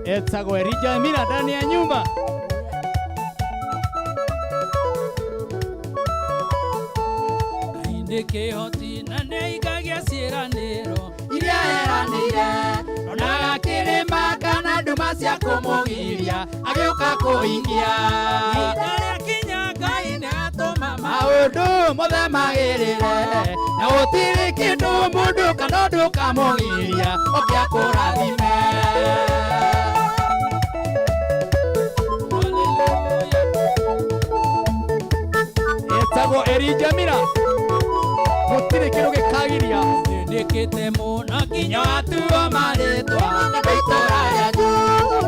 Etagwo Elijah Mira ndani ya nyumba. Ngai nĩ kĩhoti na nĩ aigagia ciĩranĩro iria eranĩire onaga kĩrĩma kana nduma cia kũmũgiria agĩũka kũhingia. Ihinda rĩakinya Ngai nĩ agatũma maũndũ mothe magĩrĩre na gũtirĩ kĩndũ mũndũ kana ũndũ kamũgiria oke akũrathime. Etagwo Elijah Mira. Gũtirĩ kĩndũ gĩkagiria. Nĩndĩkĩte mũno nginya nginya watuo marĩtwa na itũra rĩanyu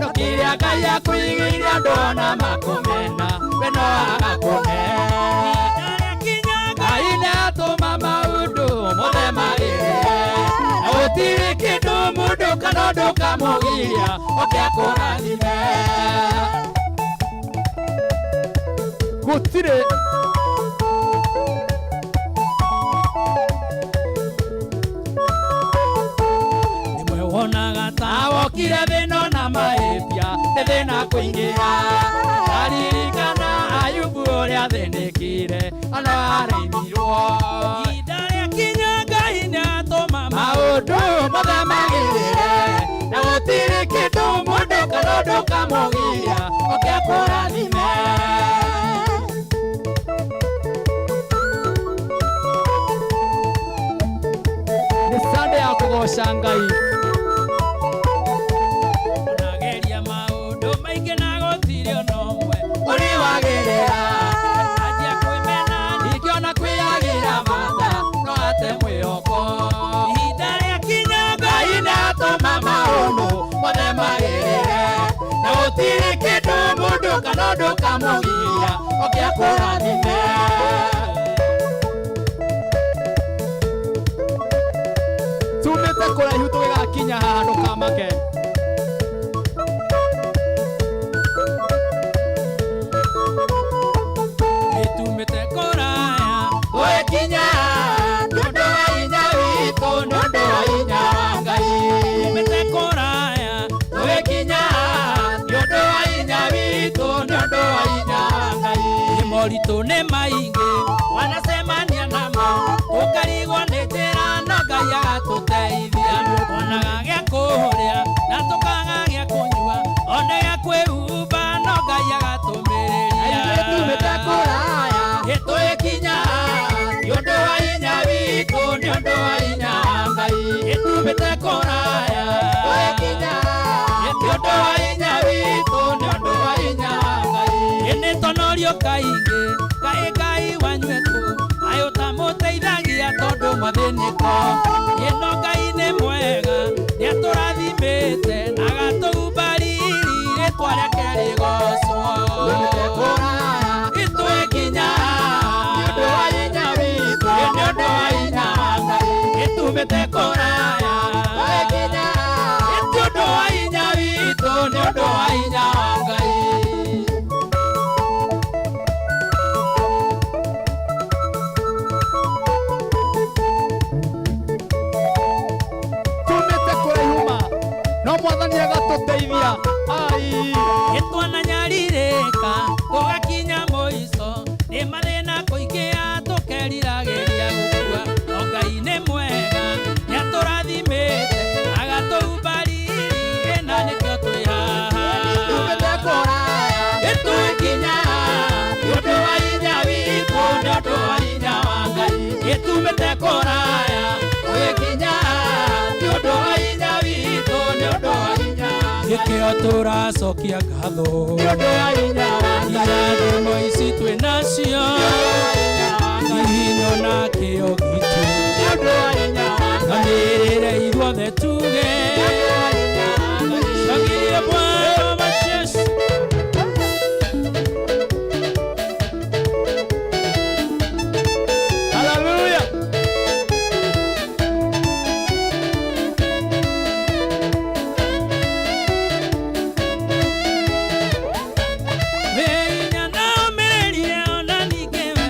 no kĩrĩa Ngai akũigĩire andũ ona makũmena we no agakũhe. Ihinda rĩakinya Ngai nĩatũma maũndũ mothe magĩrĩre na gũtirĩ kĩndũ mũndũ kana ũndũ kamũgiria oke akũrathime. Gũtirĩ. Rĩmwe wonaga ta Awokire thĩna na mahĩtia nĩ thĩna kũingĩra aririkana Ayubu ũrĩa athĩnĩkire ona aremirwo. Ihinda rĩakinya Ngai nĩ agatũma Maũndũ mothe magĩrĩre na gũtirĩ kĩndũ mũndũ kana ũndũ kamũgiria oke akũrathime. Nĩ Sunday ya kũgoca Ngai. Onageria maũndũ maingĩ na gũtirĩ ona ũmwe Ũrĩ wagĩrĩra anjia kwĩmena. Ningĩ ona kwĩyagĩra mata no ate mwĩhoko. Ihinda rĩakinya Ngai nĩatũma maũndũ mothe magĩrĩre na gũtirĩ kĩndũ mũndũ kana ũndũ kamũgiria oke akũrathime. Tumĩte kũraihu tũgĩgakinya haha ndũkamake. Ĩtumĩte kũraya Twĩkinya nĩ ũndũ wa hinya witũ nĩ ũndũ wa hinya wa Ngai. Tumĩte kũraya Twĩkinya nĩ ũndũ wa hinya witũ nĩ ũndũ wa hinya wa Ngai. Nĩ moritũ nĩ maingĩ wanacemania namo tũkarigwo nĩ njĩra no Ngai agatũteithia onaga gĩa kũrĩa na tũkaga gĩa kũnyua ona gĩa kwĩhumba no Ngai agatũmĩrĩria. Tumĩte kũraya twĩkinya nĩ ũndũ wa hinya witũ nĩ ũndũ wa hinya wa Ngai. Ĩtumĩte kũraya Twĩkinya nĩ ũndũ wa hinya witũ nĩ ũndũ wa hinya wa Ngai. Ĩnĩtonorio kaingĩ kaĩ Ngai wanywĩtũ kaĩ ũtamũteithagia tondũ mwathĩnĩko ĩno Ngai nĩ mwega nĩatũrathimĩte na agatũhumba riri rĩtwa rĩake rĩgocwo. Tumĩte kũraya Ĩtwĩkinya nĩ ũndũ wa hinya witũ nĩ ũndũ wa hinya wa Ngai. Ĩtumĩte kũraya Twĩkinya nĩ ũndũ wa hinya witũ nĩ ũndũ wa hinya wa Ngai. Tumĩte kũraihu ma no mwathani agatũteithia. Ai. Ĩtwananyarirĩka tũgakinya mũico nĩ mathĩna kũingĩha tũkeriragĩria gũkua no Ngai nĩ mwega nĩatũrathimĩte agatũhumba riri ĩna nĩkĩo twĩ haha. Tumĩte kũraya ĩtwĩkinya nĩ ũndũ wa hinya witũ nĩ ũndũ wa hinya wa Ngai. Ĩtumĩte kũraya Twĩkinya nĩ ũndũ wa hinya witũ nĩ ũndũ wa hinya wa Ngai. Nĩkĩo tũracokia ngatho Nĩ ũndũ wa hinya wa Ngai. Irathimo ici twĩ nacio hihinyo na kĩo gitũ Nĩ ũndũ wa hinya wa na Ngai. mĩrĩre ithuothe tuge Nĩ ũndũ wa hinya wa Ngai. Shangilia Bwana wa majeshi. Hallelujah. Menya na ũmĩrĩrie ona ningĩ we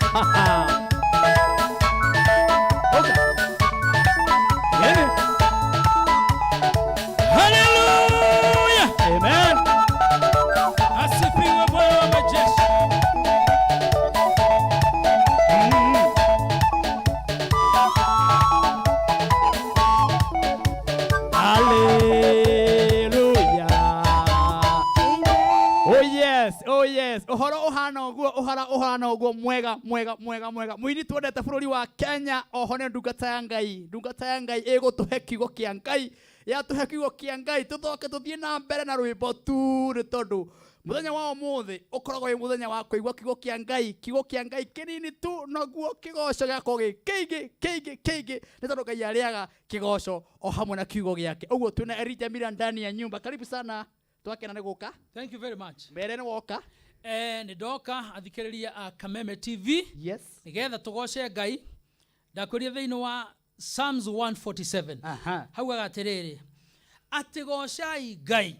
Oka. Yeni. Haleluya! Amen. Asifiwe Bwana wa majeshi. Hallelujah. Oh yes, oh yes. Ũhoro ũhana ũguo, ũhoro ũhana ũguo mwega, mwega, mwega, mwega. Mũini twendete bũrũri wa Kenya, oho nĩ ndungata ya Ngai. Ndungata ya Ngai ĩgũtũhe kiugo kĩa Ngai. Yatũhe kiugo kĩa Ngai, tũthoke tũthiĩ na mbere na rwĩmbo tu nĩ tondũ mũthenya wa ũmũthĩ ũkoragwo wĩ mũthenya wa kũigua kiugo kĩa Ngai. Kiugo kĩa Ngai kĩnini tu noguo kĩgoco gĩgakorwo gĩ kĩingĩ, kĩingĩ, kĩingĩ nĩ tondũ Ngai arĩaga kĩgoco o hamwe na kiugo gĩake. Ũguo twĩna Elijah Mira ndani ya nyumba. Karibu sana. Twakena nĩ gũka. Thank you very much. Mbere nĩ woka. Nĩ ndoka athikĩrĩria a Kameme TV Yes. nĩgetha tũgoce Ngai. Ndakwĩria thĩinĩ wa Psalms 147 haugaga atĩrĩrĩ, atĩ gocai Ngai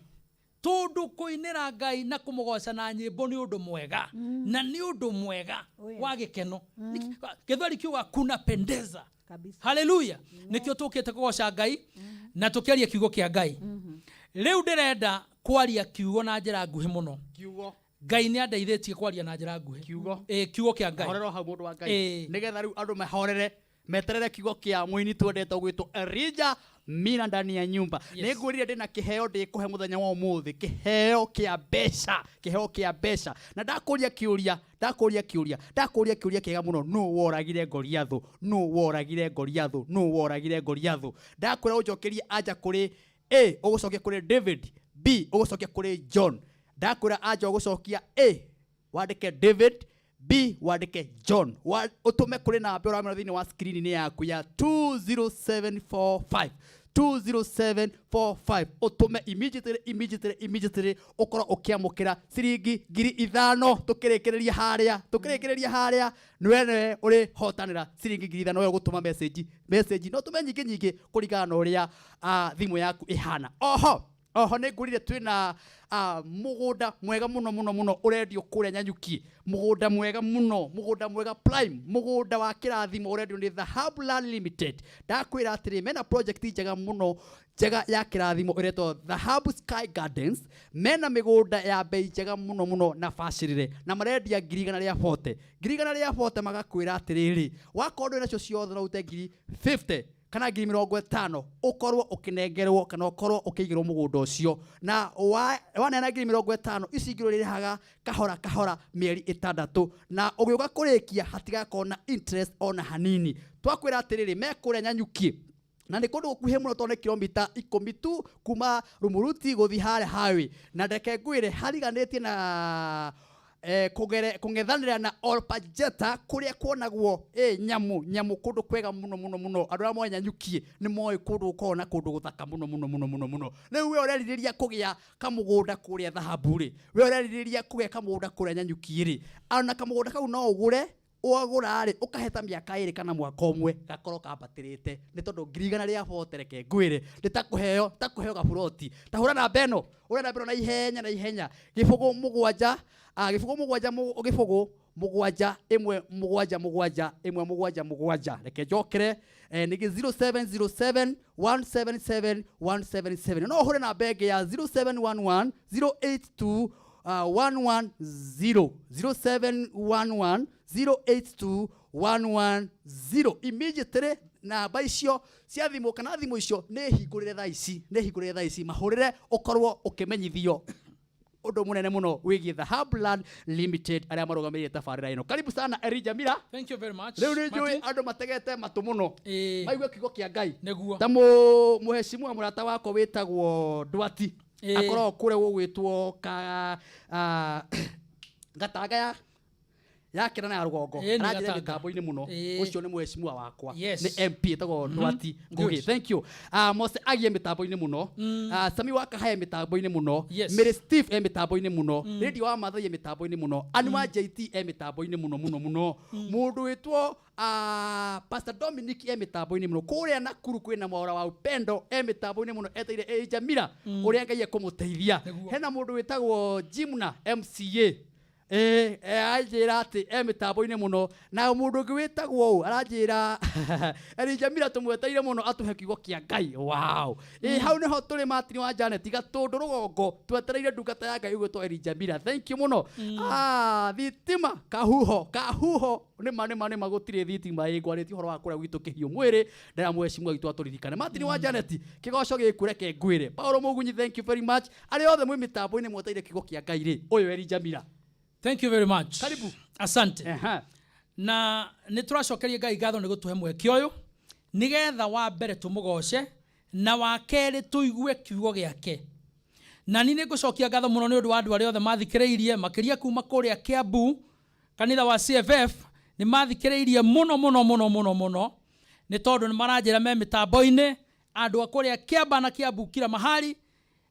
tondũ kũinĩra Ngai na kũmũgoca na nyĩmbo nĩ ũndũ mwega na nĩ ũndũ mwega Oh, yes. wa gĩkeno. Gĩthweri kiuga kuna pendeza. Kabisa. Haleluya. Nĩkĩo tũkĩte kũgoca Ngai na tũkĩaria kiugo kĩa Ngai. Rĩu ndĩrenda kwaria kiugo na njĩra nguhĩ mũno. Kiugo. Ngai nĩ andeithĩtie kwaria na njĩra nguhĩ. Kiugo. Ĩ, kiugo kĩa Ngai. Horera o hau mũndũ wa Ngai. Nĩgetha rĩu andũ mahorere meterere kiugo kĩa mũini twendete gwĩtwo Elijah Mira ndani ya nyumba. Yes. Nĩ ngwĩrire ndĩna kĩheo ndĩkũhe mũthenya wa ũmũthĩ, kĩheo kĩa mbeca, kĩheo kĩa mbeca. Na ndakũria kĩũria, ndakũria kĩũria, ndakũria kĩũria kĩega mũno, nũ woragire Goliathũ? Nũ woragire Goliathũ? Nũ woragire Goliathũ? Ndakwĩra ũnjokerie anja kũrĩ A, ũgũcokia kũrĩ David, B, ũgũcokia kũrĩ John. Ndakwĩra anja ũgũcokia A, wandĩke David, B wandĩke John. Ũtũme kũrĩ namba ũramĩona thĩinĩ wa screen-inĩ yaku ya 20745. 20745. Ũtũme immediately, immediately, immediately ũkorwo ũkĩamũkĩra ciringi 5,000. Tũkĩrĩkĩrĩria harĩa, tũkĩrĩkĩrĩria harĩa nĩwe nĩwe ũrĩhotanĩra ciringi 5,000 we ũgũtũma message, message no tũme nyingĩ nyingĩ kũringana na ũrĩa thimũ yaku ĩhana. Oho oho nĩ ngũrire twĩna mũgũnda mwega mũno mũno mũno ũrendio kũrĩa Nyanyuki, mũgũnda mwega mũno, mũgũnda mwega prime, mũgũnda wa kĩrathimo ũrendio nĩ Dhahabu Land Limited. Ndakwĩra atĩrĩ, mena project njega mũno njega ya kĩrathimo ĩretwo Dhahabu Sky Gardens. Mena mĩgũnda ya bei njega mũno mũno na bacĩrĩre, na marendia ngiri igana rĩa bote, ngiri igana rĩa bote. Magakwĩra atĩrĩrĩ, wakorwo ndũrĩ nacio ciothe no ũrute ngiri 50 kana ngiri 50 ũkorwo ũkĩnengerwo kana ũkorwo ũkĩigĩrwo mũgũnda ũcio. Na waneana ngiri 50 ici ingĩ ũrĩrĩhaga kahora kahora mĩeri 6, na ũgĩũka kũrĩkia hatigakorwo na interest ona hanini. Twakwĩra atĩrĩrĩ, me kũrĩa Nyanyuki na nĩ kũndũ gũkuhĩ mũno tondũ nĩ kilomita 10 tu kuma Rumuruti gũthiĩ harĩa highway. Na ndeke ngwĩre hariganĩtie na kũng'ethanĩra na Olpajeta kũrĩa kuonagwo nyamu nyamu, kũndũ kwega mũno mũno mũno. Andũ arĩa moĩ Nyanyuki nĩ moĩ kũndũ gũkoragwo na kũndũ gũthaka mũno mũno mũno mũno mũno. Rĩu we ũrerirĩria kũgĩa kamũgũnda kũrĩa Dhahabu rĩ, we ũrerirĩria kũgĩa kamũgũnda kũrĩa Nyanyuki rĩ, ona kamũgũnda kau no ũgũre, wagũra rĩ ũkaheta mĩaka 2 kana mwaka ũmwe gakorwo kambatĩrĩte, nĩ tondũ ngiri igana rĩa bote reke ngwĩre nĩ ta kũheo, ta kũheo gaburoti. Ta hũra namba ĩno, hũra namba ĩno na ihenya na ihenya, 0 7, 0 7 0 7 1 7 7 1 7 7. Reke njokere, nĩngĩ 0707 177 177. No ũhũre namba ĩngĩ ya 0711 082 110, 0711 082 110. Immediately namba icio cia thimũ kana thimũ icio nĩ hingũrĩre thaa ici, nĩ hingũrĩre thaa ici, mahũrĩre ũkorwo ũkĩmenyithio ũndũ mũnene mũno wĩgiĩ Dhahabu Land Limited arĩa marũgamĩrĩire tabarĩra ĩno. Karibu sana Elijah Mira. Thank you very much. Rĩu nĩ njũĩ Martin. andũ mategete matũ mũno maigue kiugo kĩa Ngai. Nĩguo. Ta mũheshimiwa mũrata wakwa wĩtagwo Ndwati. Akoragwo kũrĩa gũgwĩtwo ka Gatanga ya kĩrana ya rũgongo. Nĩ Aranjĩra Gatanga. mĩtambo-inĩ mũno. Ũcio nĩ mũheshimiwa wakwa. Yes. Nĩ MP etagwo Ndwati Ngugi. Good. Thank you. Mose agie mĩtambo-inĩ mũno. Sami wa Kahaya mĩtambo-inĩ mũno. Yes. Mary Steve e mĩtambo-inĩ mũno. Radio wa Mathai e mĩtambo-inĩ mũno. Anua JT e mĩtambo-inĩ mũno mũno mũno. Mũndũ wĩtwo Pastor Dominic e mĩtambo-inĩ mũno. Kũrĩa Nakuru kwĩna Mwaura wa Upendo e mĩtambo-inĩ mũno, eteire Elijah Mira ũrĩa Ngai ekũmũteithia. Nĩguo. Hena mũndũ wĩtagwo Jimna MCA. Ĩĩ, anjĩra atĩ e mĩtambo-inĩ mũno. Na mũndũ ũngĩ wĩtagwo ũũ aranjĩra Elijah Mira tũmweteire mũno atũhe kiugo kĩa Ngai. Wow. Ĩĩ, hau nĩho tũrĩ Martin wa Janet Gatũndũ rũgongo, twetereire ndungata ya Ngai ũgwĩtwo Elijah Mira. Thank you mũno. Ah, thitima kahuho kahuho, nĩma nĩma nĩma, gũtirĩ thitima. Ĩ ngwarĩtie ũhoro wa kũrĩa gwitũ kĩhiũ mwĩrĩ, ndĩra mheshimiwa witũ atũririkane. Martin wa Janet, kĩgoco gĩku reke ngwĩre. Paulo Mũgunyi, thank you very much. Arĩa othe mwĩ mĩtambo-inĩ mweteire kiugo kĩa Ngai rĩ, ũyũ Elijah Mira. Thank you very much. Karibu. Asante. Na nĩ tũracokeria Ngai ngatho nĩ gũtũhe mweke ũyũ nĩgetha wa mbere tũmũgoce na wa kerĩ tũigue kiugo gĩake. Na niĩ nĩ ngũcokia ngatho mũno nĩ ũndũ wa andũ arĩa othe mathikĩrĩirie, makĩria kuma kũrĩa Kiambu, kanitha wa CFF, nĩ mathikĩrĩirie mũno mũno mũno mũno mũno, nĩ tondũ nĩ maranjĩra me mĩtambo-inĩ, andũ a kũrĩa Kiamba na Kiambu kila mahali.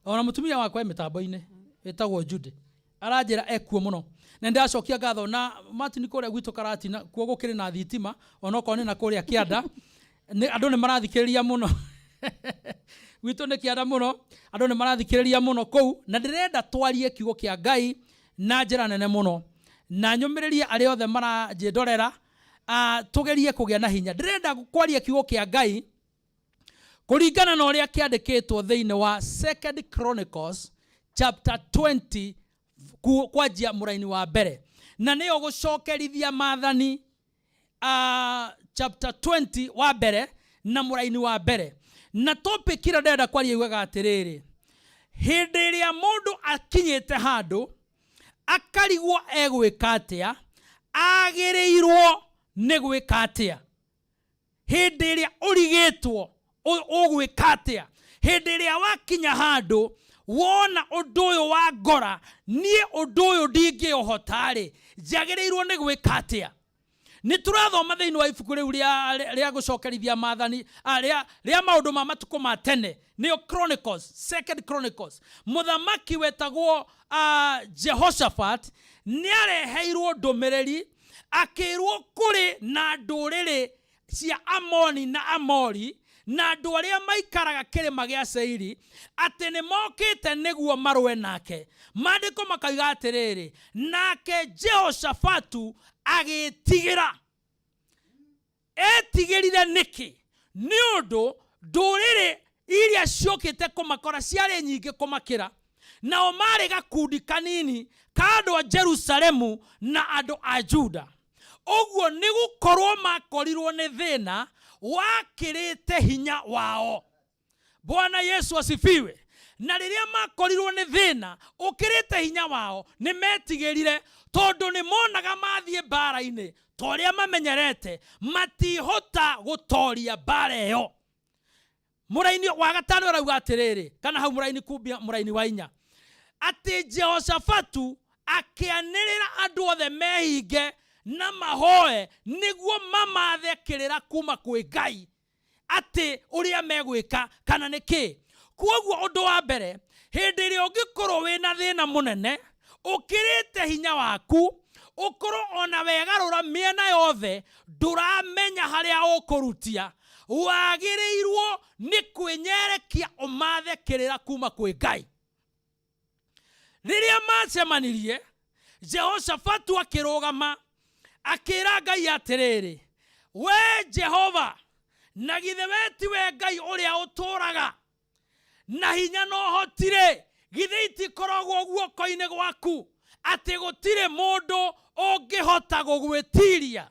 Ona mũtumia wakwa e mĩtambo-inĩ wĩtagwo Jude aranjĩra ekuo mũno, na nĩndĩracokia ngatho. Na Martin, kũrĩa gwitũ Karatina kuo gũkĩrĩ na thitima, onokorwo nĩ na kũrĩa kĩanda nĩ andũ nĩ marathikĩrĩria mũno. Gwitũ nĩ kĩanda mũno, andũ nĩ marathikĩrĩria mũno kũu. Na ndĩrenda twarie kiugo kĩa Ngai na njĩra nene mũno, na nyũmĩrĩrie arĩa othe maranjĩndorera, tũgerie kũgĩa na hinya. Ndĩrenda kwaria kiugo kĩa Ngai kũringana na ũrĩa kĩandĩkĩtwo thĩinĩ wa Second Chronicles chapter 20, kwanjia mũraini wa mbere, na nĩyo gũcokerithia maathani, chapter 20 wa mbere na mũraini wa mbere. Na topic ĩrĩa ndĩrenda kwaria yugaga atĩrĩrĩ, hĩndĩ ĩrĩa mũndũ akinyĩte handũ akarigwo egwĩka atĩa, agĩrĩirwo nĩ gwĩka atĩa? Hĩndĩ ĩrĩa ũrigĩtwo ũgwĩka atĩa, hĩndĩ ĩrĩa wakinya handũ wona ũndũ ũyũ wa ngora, niĩ ũndũ ũyũ ndingĩũhota-rĩ, njagĩrĩirwo nĩ gwĩka atĩa? Nĩ tũrathoma thĩinĩ wa ibuku rĩu rĩa gũcokerithia maathani, rĩa maũndũ ma matukũ ma tene, nĩyo Chronicles, Second Chronicles. Mũthamaki wetagwo Jehoshaphat nĩ areheirwo ndũmĩrĩri, akĩrwo kũrĩ na ndũrĩrĩ cia Amoni na Amori na andũ arĩa maikaraga kĩrĩma gĩa Seiri, atĩ nĩ mokĩte nĩguo marũe nake. Maandĩko makauga atĩrĩrĩ, nake Jehoshafatu agĩtigĩra. Etigĩrire nĩkĩ? Nĩ ũndũ ndũrĩrĩ iria ciũkĩte kũmakora ciarĩ nyingĩ kũmakĩra, nao marĩ gakundi kanini ka andũ a Jerusalemu na andũ a Juda. Ũguo nĩ gũkorwo makorirwo nĩ thĩna wakĩrĩte hinya wao. Bwana Yesu asifiwe. Na rĩrĩa makorirwo nĩ thĩna ũkĩrĩte hinya wao, nĩ metigĩrire, tondũ nĩ monaga mathiĩ mbara-inĩ ta ũrĩa mamenyerete matihota gũtoria mbara ĩyo. Mũraini wa gatano arauga atĩrĩrĩ, kana hau mũraini kumbia mũraini wa inya, atĩ Jehoshafatu akĩanĩrĩra andũ othe mehinge na mahoe nĩguo mamathe kĩrĩra kuma kwĩ Ngai atĩ ũrĩa megwĩka kana nĩ kĩ. Kwoguo ũndũ wa mbere, hĩndĩ ĩrĩa ũngĩkorwo wĩna thĩna mũnene ũkĩrĩte hinya waku, ũkorwo ona wegarũra mĩena yothe ndũramenya harĩa ũkũrutia, wagĩrĩirwo nĩ kwĩnyerekia ũmathe kĩrĩra kuma kwĩ Ngai. Rĩrĩa macemanirie, Jehoshafatu akĩrũgama akĩra Ngai atĩrĩrĩ, we Jehova, na githĩ we tiwe Ngai ũrĩa ũtũũraga na hinya na ũhoti-rĩ, githĩ itikoragwo guoko-inĩ gwaku, atĩ gũtirĩ mũndũ ũngĩhota gũgwĩtiria?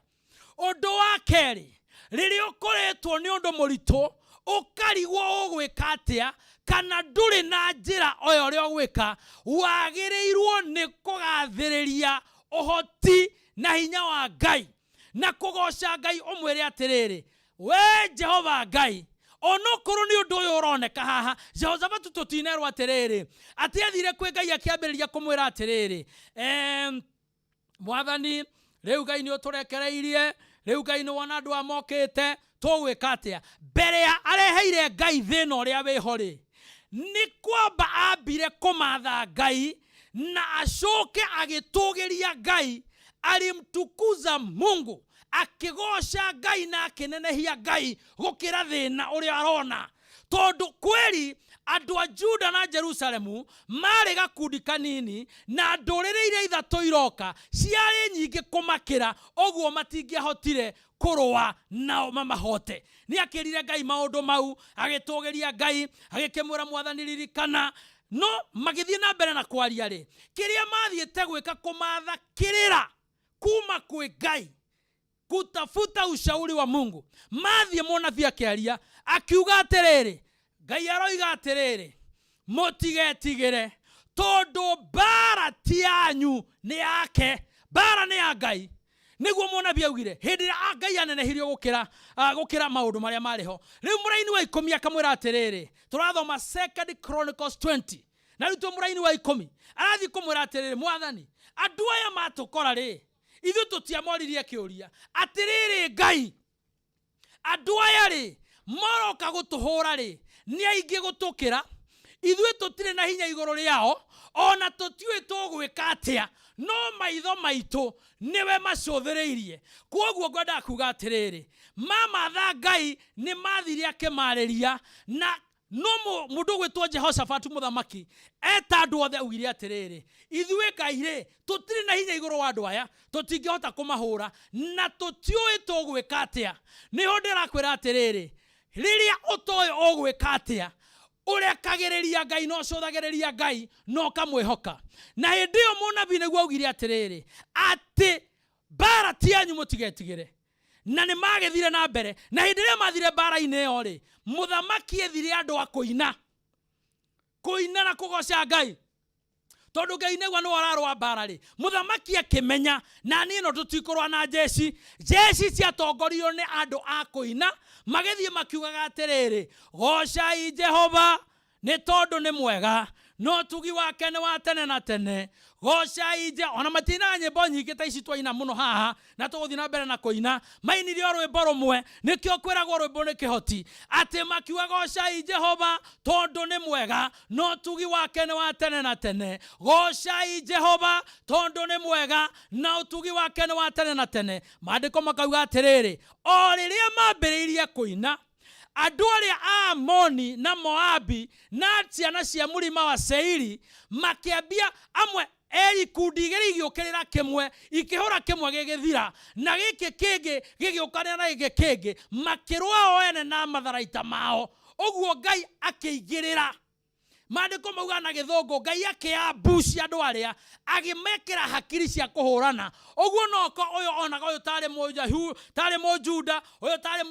Ũndũ wa kerĩ, rĩrĩa ũkoretwo nĩ ũndũ mũritũ ũkarigwo ũgwĩka atĩa kana ndũrĩ na njĩra o ũrĩa ũgwĩka, wagĩrĩirwo nĩ kũgathĩrĩria ũhoti na hinya wa Ngai na kũgoca Ngai, ũmwĩre atĩrĩrĩ, we Jehova Ngai, onokorwo nĩ ũndũ ũyũ ũroneka haha. Jehoshafatu tũtinerwo atĩrĩrĩ atĩ athire kwĩ Ngai akĩambĩrĩria kũmwĩra atĩrĩrĩ, mwathani, rĩu Ngai nĩ ũtũrekereirie, rĩu Ngai nĩ wona andũ aya mokĩte, tũgwĩka atĩa? Mbere ya areheire Ngai thĩna ũrĩa wĩho rĩ, nĩ kwamba ambire kũmatha Ngai na acoke agĩtũgĩria Ngai. Alimtukuza Mungu, akĩgoca Ngai na akĩnenehia Ngai gũkĩra thĩna ũrĩa arona. Tondũ kweri andũ a Juda na Jerusalemu marĩ gakundi kanini, na ndũrĩrĩ iria ithatũ iroka ciarĩ nyingĩ kũmakĩra, ũguo matingĩahotire kũrũa nao mamahote. Nĩ akĩrire Ngai maũndũ mau, agĩtũgĩria Ngai, agĩkĩmwĩra Mwathani ririkana. No magĩthiĩ na mbere na kwaria rĩ, kĩrĩa mathiĩte gwĩka kũmatha kĩrĩra kuma kwĩ Ngai, kutafuta ushauri wa Mungu. Mathiĩ mũnabii akĩaria akiuga atĩrĩrĩ, Ngai aroiga atĩrĩrĩ, mũtigetigĩre tondũ mbara ti yanyu, nĩ yake. Mbara nĩ ya Ngai. Nĩguo mũnabii augire hĩndĩ ĩrĩa Ngai anenehirio gũkĩra maũndũ marĩa marĩ ho. Rĩu mũraini wa 10 akamwĩra atĩrĩrĩ, tũrathoma Second Chronicles 20 na rĩu twĩ mũraini wa 10, arathiĩ kũmwĩra atĩrĩrĩ, Mwathani, andũ aya matũkora rĩ, ithuĩ tũtiamoririe kĩũria. Atĩrĩrĩ Ngai, andũ aya rĩ maroka gũtũhũra rĩ, nĩ aingĩ gũtũkĩra, ithuĩ tũtirĩ na hinya igũrũ rĩao, ona tũtiũĩ tũgwĩka atĩa, no maitho maitũ nĩwe macũthĩrĩirie. Kwoguo ngwendaga kuga atĩrĩrĩ, mamatha Ngai nĩ mathire akĩmarĩria, na no mũndũ ũgwĩtwo Jehoshafatu mũthamaki eta andũ othe augire atĩrĩrĩ, ithuĩ Ngai rĩ tũtirĩ na hinya igũrũ wa andũ aya, tũtingĩhota kũmahũra, na tũtiũĩ tũgwĩka atĩa. Nĩho ndĩrakwĩra atĩrĩrĩ, rĩrĩa ũtoĩ ũgwĩka atĩa, ũrekagĩrĩria Ngai na ũcũthagĩrĩria Ngai na ũkamwĩhoka. Na hĩndĩ ĩyo mũnabii nĩguo augire atĩrĩrĩ, atĩ mbara ti yanyu, mũtigetigĩre. Na nĩ magĩthire na mbere, na hĩndĩ ĩrĩa mathire mbara-inĩ ĩyo rĩ, mũthamaki ethire andũ a kũina, kũina na kũgoca Ngai, tondũ Ngai nĩguo nĩwe ũrarũa mbara rĩ. Mũthamaki akĩmenya na niĩ no tũtikũrũa na jeshi. Jeshi ciatongoririo nĩ andũ a kũina, magĩthiĩ makiugaga atĩrĩrĩ, gocai Jehova nĩ tondũ nĩ mwega, no tugi wake nĩ wa tene na tene. Gocai Je. Ona matinaga nyĩmbo nyingĩ ta ici twaina mũno haha, na tũgũthiĩ na mbere na kũina. Mainire o rwĩmbo rũmwe, nĩkĩo kwĩragwo rwĩmbo nĩ kĩhoti, atĩ makiuga gocai Jehova tondũ nĩ mwega, no tugi wake nĩ wa tene na tene. Gocai Jehova tondũ nĩ mwega, na ũtugi wake nĩ wa tene na tene. Maandĩko makauga atĩrĩrĩ, o rĩrĩa mambĩrĩirie kũina, andũ arĩa a Amoni na Moabi na ciana cia mũrĩma wa Seiri makĩambia amwe eri ikundi igĩrĩ igĩũkĩrĩra kĩmwe, ikĩhũra kĩmwe gĩgĩthira, na gĩkĩ kĩngĩ gĩgĩũkanĩra na gĩkĩ kĩngĩ, makĩrũa o ene na matharaita mao. Ũguo Ngai akĩigĩrĩra. Maandĩko maugaga na gĩthũngũ, Ngai akĩambucia andũ arĩa, agĩmekĩra hakiri cia kũhũrana. Ũguo noko ũyũ onaga ũyũ tarĩ Mũyahu, tarĩ Mũjuda, ũyũ tarĩ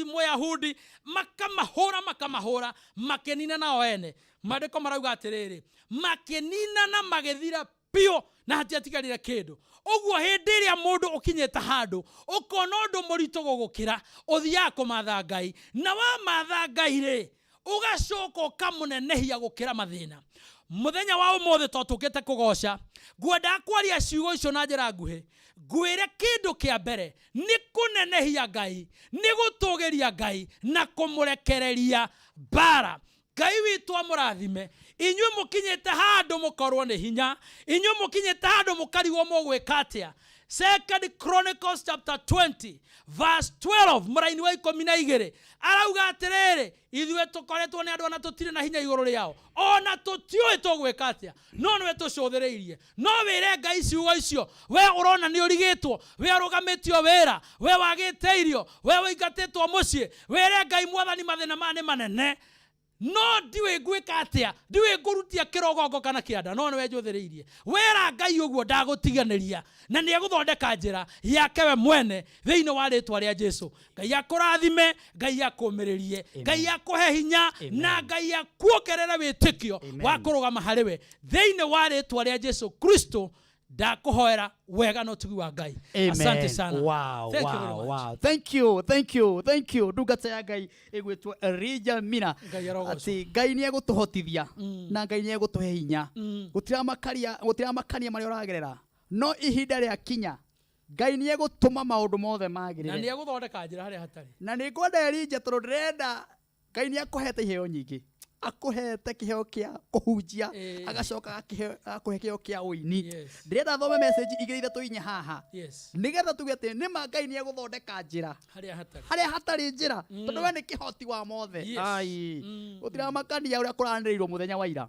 Mũyahudi, makamahũra, makamahũra, makĩnina nao ene. Maandĩko marauga atĩrĩrĩ, makĩnina na magĩthira biũ, na hatiatigarire kĩndũ. Ũguo hĩndĩ ĩrĩa mũndũ ũkinyĩte handũ ũkona ũndũ mũritũ gũgũkĩra, ũthiaga kũmatha Ngai, na wamatha Ngai rĩ, ũgacoka ũkamũnenehia gũkĩra mathĩna. Mũthenya wa ũmũthĩ to tũkĩte kũgoca, ngwendaga kwaria ciugo icio na njĩra nguhĩ. Ngwĩre kĩndũ kĩa mbere nĩ kũnenehia Ngai, nĩ gũtũgĩria Ngai na kũmũrekereria mbara. Ngai witũ amũrathime. Inyuĩ mũkinyĩte handũ mũkorwo nĩ hinya, inyuĩ mũkinyĩte handũ mũkarigwo mũgwĩka atĩa. Second Chronicles chapter 20 verse 12, mũraini wa 12, arauga atĩrĩrĩ, ithuĩ tũkoretwo nĩ andũ ona tũtirĩ na hinya igũrũ rĩao, ona tũtiũĩ tũgwĩka atĩa, no nĩwe tũcũthĩrĩirie. No wĩre Ngai ciugo icio, we ũrona nĩ ũrigĩtwo, we ũrũgamĩtio wĩra, we wagĩte irio, we ũingatĩtwo mũciĩ, wĩre Ngai, Mwathani, mathĩna maya nĩ manene, no ndiũĩ ngwĩka atĩa, ndiũĩ ngũrutia kĩrogongo kana kĩanda, no nĩwe njũthĩrĩirie. Wera Ngai ũguo, ndagũtiganĩria, na nĩ egũthondeka njĩra yake we mwene thĩinĩ wa rĩtwa rĩa Jesu. Ngai akũrathime, Ngai akũmĩrĩrie, Ngai akũhe hinya, na Ngai akuongerere wĩtĩkio wa kũrũgama harĩ we thĩinĩ wa rĩtwa rĩa Jesu Kristo. Ndakũhoera wega na ũtugi wa Ngai. Asante sana. Wow, Thank you very wow, much. wow. Thank you, thank you, thank you. Ndungata ya Ngai ĩgwĩtwo Elijah Mina. Ngai arogocwo. Atĩ Ngai nĩ egũtũhotithia na Ngai nĩ egũtũhe hinya. Gũtiramakania marĩa ũragerera, no ihinda rĩa kinya Ngai nĩ egũtũma maũndũ mothe magĩrĩre. Na nĩ egũthondeka njĩra harĩa hatarĩ. Na nĩ ngwenda Elijah, tondũ ndĩrenda Ngai nĩ akũhete iheo nyingĩ. Akũhete kĩheo kĩa kũhunjia, agacoka agakũhe kĩheo kĩa ũini. Ndĩrenda thome message igĩrĩ, ithatũ, inya haha, nĩgetha tuge atĩ nĩma Ngai nĩ egũthondeka njĩra harĩa hatarĩ, harĩa hatarĩ njĩra, tondũ we nĩ kĩhoti wa mothe. Ai, gũtiramakania ũrĩa kũranĩrĩirwo mũthenya wa ira,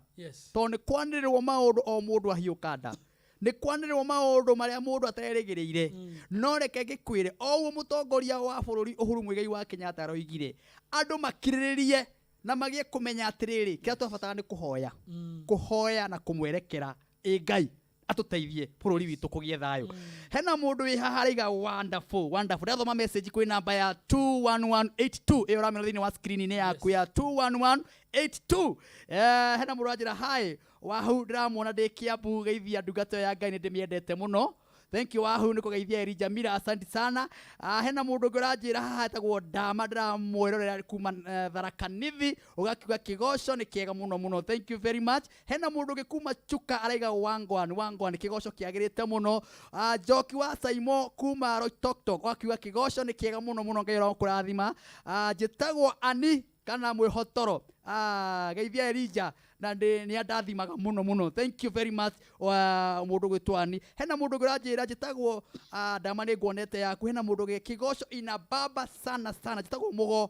tondũ nĩ kwanĩrĩrwo maũndũ o mũndũ ahiũka nda, nĩ kwanĩrĩrwo maũndũ marĩa mũndũ aterĩgĩrĩire. No reke ngĩkwĩre, o ũguo mũtongoria wa bũrũri Uhuru Muigai wa Kenyatta aroigire andũ makirĩrĩrie na magĩe kũmenya atĩrĩrĩ, kĩrĩa twabatara nĩ kũhoya, kũhoya na kũmwerekera ĩ Ngai atũteithie bũrũri witũ kũgĩe thayũ. Hena mũndũ wĩ haha araiga wonderful, wonderful. Ndathoma message kwĩ namba ya 21182 ĩyo ũramĩona thĩinĩ wa screen-inĩ yaku ya 21182. Hena mũndũ wanjĩra hi wahu, ndĩramuona ndĩ Kiambu, geithia ndungata ĩyo ya Ngai, nĩ ndĩmĩendete mũno. Thank you wahu nĩ kũgeithia Elijah Mira, asante sana. Hena mũndũ ũngĩ ũranjĩra haha etagwo Ndama, ndĩramwĩrorera kuma Tharaka Nithi, ũgakiuga kĩgoco nĩ kĩega mũno mũno. Thank you very much. Hena mũndũ ũngĩ kuma Chuka araiga wangwan wangwan, kĩgoco kĩagĩrĩte mũno. Njoki wa Saimo kuma Loitoktok ũgakiuga kĩgoco nĩ kĩega mũno mũno, Ngai ũrokũrathima. Njĩtagwo Ani kana mwĩhotoro, geithia Elijah na nĩ andathimaga mũno mũno. Thank you very much wa mũndũ gwĩtwo Ani. Hena mũndũ ũngĩ ũranjĩra njĩtagwo Ndama, nĩ nguonete yaku. Hena mũndũ ũngĩ, kĩgoco ina baba sana sana, njĩtagwo Mũgo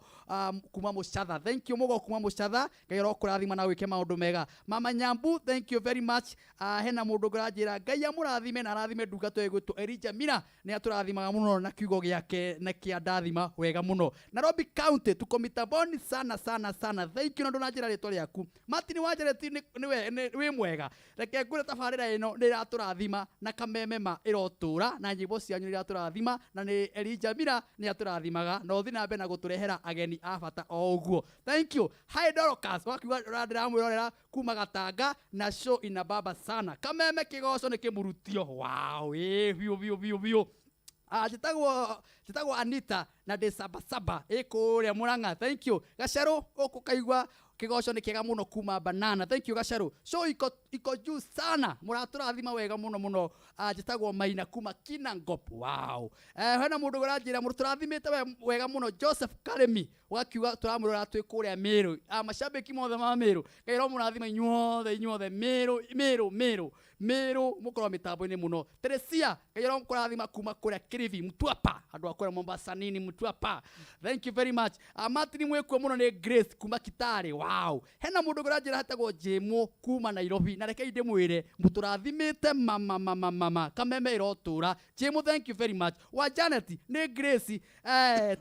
kuma Mũcatha. Thank you Mũgo kuma Mũcatha, Ngai ũrokũrathima na wĩke maũndũ mega. Mama Nyambu, thank you very much. Hena mũndũ ũngĩ ũranjĩra Ngai amũrathime na arathime ndungata ĩyo ĩgwĩtwo Elijah Mira, nĩ atũrathimaga mũno na kiugo gĩake na kĩa ndathima wega mũno. Nairobi County tuko mitaboni sana sana sana. Thank you na ndũnanjĩra rĩtwa rĩaku. Martin Wanjareti, nĩwe wĩ mwega. Reke ngwĩre tabarĩra ĩno nĩ ĩratũrathima na kameme ma ĩrotũra na nyĩmbo cianyu nĩ iratũrathima na nĩ Elijah Mira nĩ atũrathimaga na ũthiĩ na mbere na gũtũrehera ageni a bata o ũguo. Thank you. Hi Dorcas, wakiuga ndĩramwĩrorera kuma Gatanga na show ina baba sana, kameme kĩgoco nĩ kĩmurutio. Wow, ĩ biũ biũ biũ biũ. Njĩtagwo Anita na ndĩ Sabasaba ĩ kũrĩa Murang'a. Thank you. Gacerũ ũkũ kaigua kĩgoco nĩ kĩega mũno kuma Banana. Thank you Gacerũ. Show iko juu sana, mũratũrathima wega mũno mũno. Njĩtagwo Maina kuma Kinangop. Wow. Hena mũndũ ũranjĩra mũtũrathimĩte wega mũno, Joseph Karemi, ũgakiuga tũramwĩrora twĩ kũrĩa Meru. Mashabiki mothe ma Meru, Ngai ũromũrathima inyuothe, inyuothe Meru, Meru, Meru, Meru, mũkorwo mĩtambo-inĩ mũno. Teresia, Ngai ũromũrathima kuma kũrĩa Kilifi, Mtwapa, andũ a kũrĩa Mombasa nini Mtwapa. Thank you very much. Martin mwĩkuo mũno nĩ Grace kuma Kitale. Wow. Hena mũndũ ũranjĩra hetagwo Jemo kuma Nairobi, na rekei ndĩmwĩre mũtũrathimĩte mama mama mama, kameme ĩrotũra. Jemo, thank you very much. Wa Janet nĩ Grace,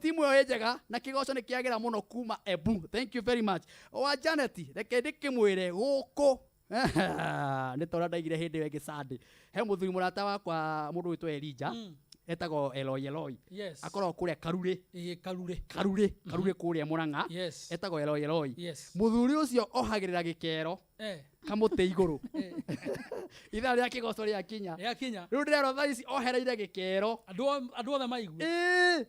timu ĩyo ĩ njega na kĩgoco nĩ kĩagĩra mũno kuma Embu. Thank you very much. Wa Janet, reke ndĩkĩmwĩre gũkũ nĩ ta ũrĩa ndaigire hĩndĩ ĩyo ĩngĩ Sunday, he mũthuri mũrata wakwa, mũndũ wĩtwo Elijah, etagwo Eloi Eloi. Akoragwo kũrĩa Karurĩ. Ĩ Karure. Karurĩ, Karurĩ kũrĩa Murang'a. Etagwo Eloi Eloi. Mũthuri ũcio ohagĩrĩra gĩkero kamũtĩ igũrũ ithaa rĩa kĩgoco rĩakinya. Rĩakinya. Rĩu ndĩrerwo thaa ici ohereire gĩkero. Andũ othe maigue. Ĩĩ.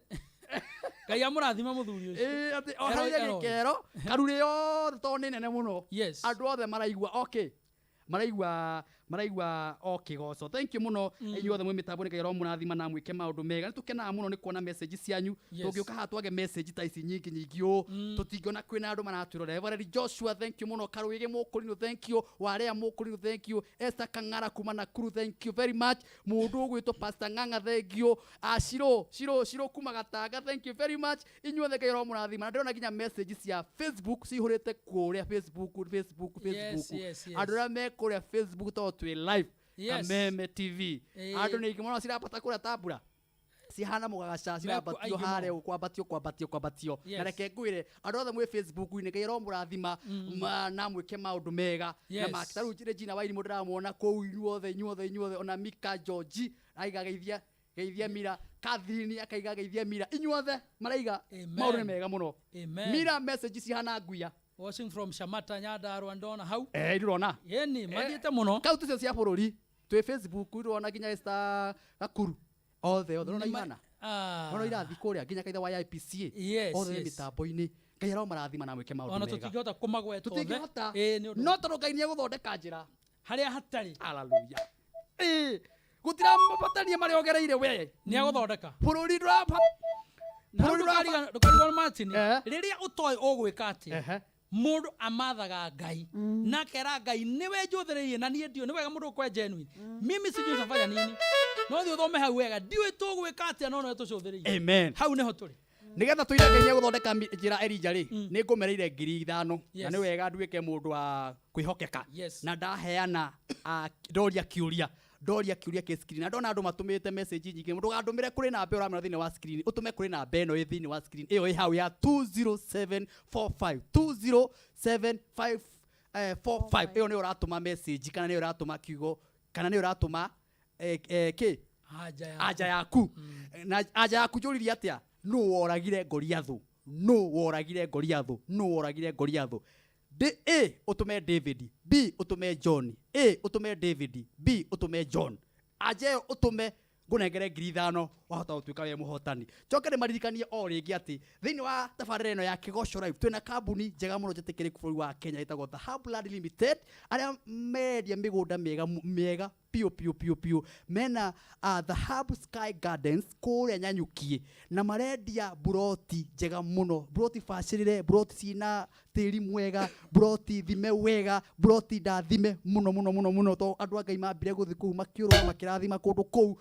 Ngai amũrathime mũthuri ũcio. Ĩĩ, atĩ ohereire Eloi. gĩkero Karurĩ yothe tondũ nĩ nene mũno. Andũ othe maraigua, okay, maraigua o kĩgoco. Thank you mũno inyuothe mwĩ mĩtambo-inĩ, Ngai ũromũrathima na mwĩke maũndũ mega. Nĩ tũkenaga mũno nĩ kuona message cianyu. Tũngĩũka haha twage message ta ici nyingĩ nyingĩ ũũ, tũtingĩona kwĩna andũ maratwĩrorera. Everett Joshua, thank you mũno. Karũĩgĩ Mũkũrinũ, thank you. Warea Mũkũrinũ, thank you. Esther Kang'ara kuma Nakuru, thank you very much. Mũndũ ũgwĩtwo Pastor Ng'ang'a, thank you. Shiro Shiro Shiro kuma Gatanga, thank you very much. Inyuothe Ngai ũromũrathima. Na ndĩrona nginya message cia Facebook cihũrĩte kũrĩa Facebook, Facebook, Facebook. Andũ arĩa me kũrĩa Facebook tondũ twĩ live Kameme TV, andũ nĩ aingĩ mũno cirambata kũrĩa tambura cihana mũgagaca, cirambatio aingĩ harĩa mũno. ũguo, kwambatio kwambatio kwambatio. Na reke ngwĩre andũ othe mwĩ Facebook-inĩ, Ngai ũromũrathima na mwĩke maũndũ mega na make. Ta rĩu Regina Wairimu ndĩramuona kũu, inyuothe inyuothe inyuothe, ona Mika George aiga geithia geithia Mira, Catherine akaiga geithia Mira, inyuothe maraiga Amen. maũndũ nĩ mega mũno. Amen. Mira, message cihana nguya. Watching from Shamata, Nyandarua, ndona hau. Ndĩrona. Yeni mathiĩte mũno. Kaunti cio cia bũrũri twĩ Facebook, ndĩrona nginya Esther Gakuru, othe othe ũrona ihana ona irathi kũrĩa nginya kaitha wa IPCA, othe mĩtambo-inĩ, Ngai aromarathima na mwĩke maũndũ Ona mega. tũtingĩhota kũmagweta othe. Tũtingĩhota. Ĩĩ, nĩ ũndũ No tondũ Ngai nĩ egũthondeka njĩra harĩa hatarĩ. Haleluya. Ĩĩ, gũtirabatania marĩa ũgereire we. Nĩ agũthondeka. Bũrũri ndũraba Na bũrũri ndũkarigwo Martin, Eh. rĩrĩa ũtoĩ ũgwĩka atĩa, Mũndũ amathaga Ngai na akera Ngai nĩwe njũthĩrĩirie na niĩ ndiũĩ. Nĩ wega mũndũ gũkorwo genuine. Mimi sijui utafanya nini, no thiĩ ũthome hau wega, ndiũĩ tũgwĩka atĩa, no nĩwe tũcũthĩrĩirie. Amen. Hau nĩho tũrĩ. Nigetha tũire Ngai nĩegũthondeka njĩra Elija rĩ, nĩ ngũmereire 5,000. Na nĩ wega nduĩke mũndũ wa kwĩhokeka. Na ndaheana, ndoria kĩũria, ndoria kĩũria kĩ screen, na ndona andũ matũmĩte message nyingĩ. Ndũgandũmĩre kũrĩ namba ũramera thĩinĩ wa screen, ũtũme kũrĩ namba ĩno ĩ thĩinĩ wa screen ĩyo ĩ hau ya 20745, 2075 45. Ĩyo nĩyo ũratũma message, kana nĩyo ũratũma kiugo, kana nĩyo ũratũma kĩ anja yaku. Anja yaku. Na anja yaku njũririe atĩa? Nũ woragire Goliathũ? Nũ woragire Goliathũ? Nũ woragire Goliathũ? D, A ũtũme David, B ũtũme John. A ũtũme David, B ũtũme John. Anja ĩyo ũtũme, ngũnengere 5,000, wahota gũtuĩka wĩ mũhotani. Njoke ndĩmaririkanie o rĩngĩ atĩ thĩinĩ wa tabarĩra ĩno ya Kĩgoco Live twĩna kambuni njega mũno njĩtĩkĩrĩku bũrũri wa Kenya ĩtagwo The Hub Land Limited, arĩa mendia mĩgũnda mĩega mĩega piũ piũ piũ piũ. Mena The Hub Sky Gardens kũrĩa Nyanyukie, na marendia mburoti njega mũno, mburoti bacĩrĩre, mburoti ciĩna tĩri mwega, mburoti thime wega, mburoti ndathime mũno mũno mũno mũno, tondũ andũ a Ngai mambire gũthiĩ kũu makĩũrũra makĩrathima kũndũ kũu.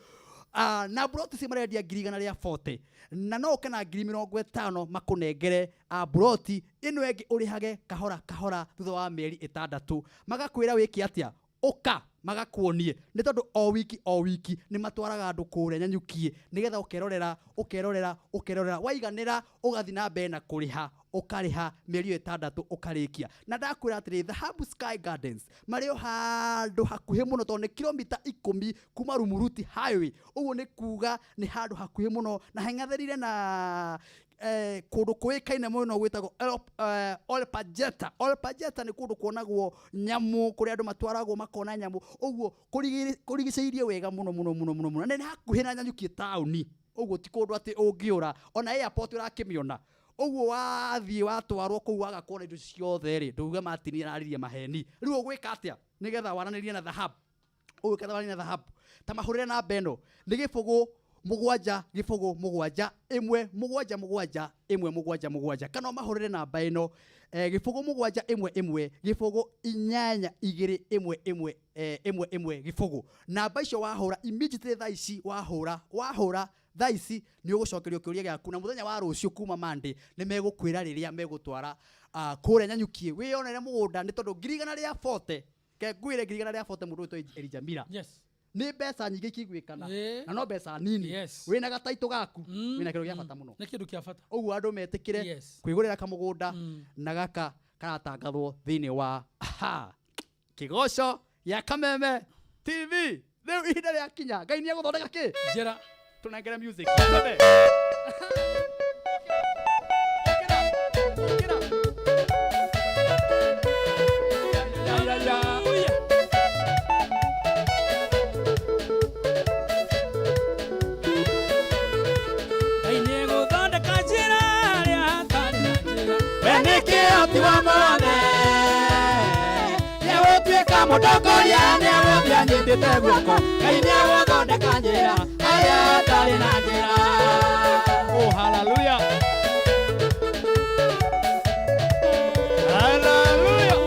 Na mburoti ici marendia 140,000, na no ũke na 50,000 makũnengere mburoti ĩno ĩngĩ ũrĩhage kahora kahora thutha wa mĩeri 6. Magakwĩra wĩke atĩa? Ũka magakuonie, nĩ tondũ o wiki o wiki nĩ matwaraga andũ kũrĩa Nyanyukie, nĩgetha ũkerorera, ũkerorera, ũkerorera, waiganĩra ũgathiĩ na mbere na kũrĩha, ũkarĩha mĩeri ĩyo 6 ũkarĩkia. Na ndakwĩra atĩrĩ, The Hub Sky Gardens marĩ o handũ hakuhĩ mũno, tondũ nĩ kilomita 10 kuma Rumuruti Highway. Ũguo nĩ kuga nĩ handũ hakuhĩ mũno na hang'athanĩire na kũndũ kũĩkaine mũno gwĩtagwo Olpajeta. Olpajeta nĩ kũndũ kuonagwo nyamũ, kũrĩa andũ matwaragwo makona nyamũ. Ũguo kũrigicĩirie wega mũno mũno mũno mũno mũno, na nĩ hakuhĩ na Nyanyukie taũni. Ũguo ti kũndũ atĩ ũngĩũra, ona airport ũrakĩmĩona. Ũguo wathiĩ watwarwo kũu waga kuona indo ciothe rĩ, ndũuge Martin araririe maheni. Rĩu ũgwĩka atĩa nĩgetha waranĩrie na The Hub? Ũgwĩka waranĩrie na The Hub, ta mahũrĩre namba ĩno, nĩ 0 7 0 7 1 7 7 1 7 7, kana ũmahũrĩre namba ĩno, 0 7 1 1 0 8 2 1 1 1 1 0. Namba icio wahũra immediately thaa ici, wahũra thaa ici nĩ ũgũcokerio kĩũria gĩaku, na mũthenya wa rũciũ kuma Monday nĩ megũkwĩra rĩrĩa megũtwara kũrĩa Nyanyukie wĩyonere mũgũnda, nĩ tondũ 140,000, ke ngwĩre 140,000 mũndũ wĩtwo Elijah Miller. Nĩ mbeca nyingĩ ikĩiguĩkana, na no mbeca nini. Wĩna gataitũ gaku, wĩna kĩndũ gĩa bata mũno. Nĩ kĩndũ kĩa bata. Ũguo andũ metĩkĩre kwĩgũrĩra kamũgũnda, na gaka karatangathwo thĩinĩ wa Kĩgoco gĩa Kameme TV. Rĩu ihinda rĩakinya, Ngai nĩ egũthondeka kĩ? Njĩra. Tũnengere music. Twende. Ũkĩra, ũkĩra. Ya, ya, ya. Ngai nĩegũthondeka njĩra harĩa hatarĩ na njĩra. We nĩ kĩhoti wa mothe, nĩegũtuĩka mũtongoria, nĩegũthiĩ anyitĩte guoko. Ngai nĩegũthondeka njĩra harĩa hatarĩ na njĩra. Oh, hallelujah. Hallelujah.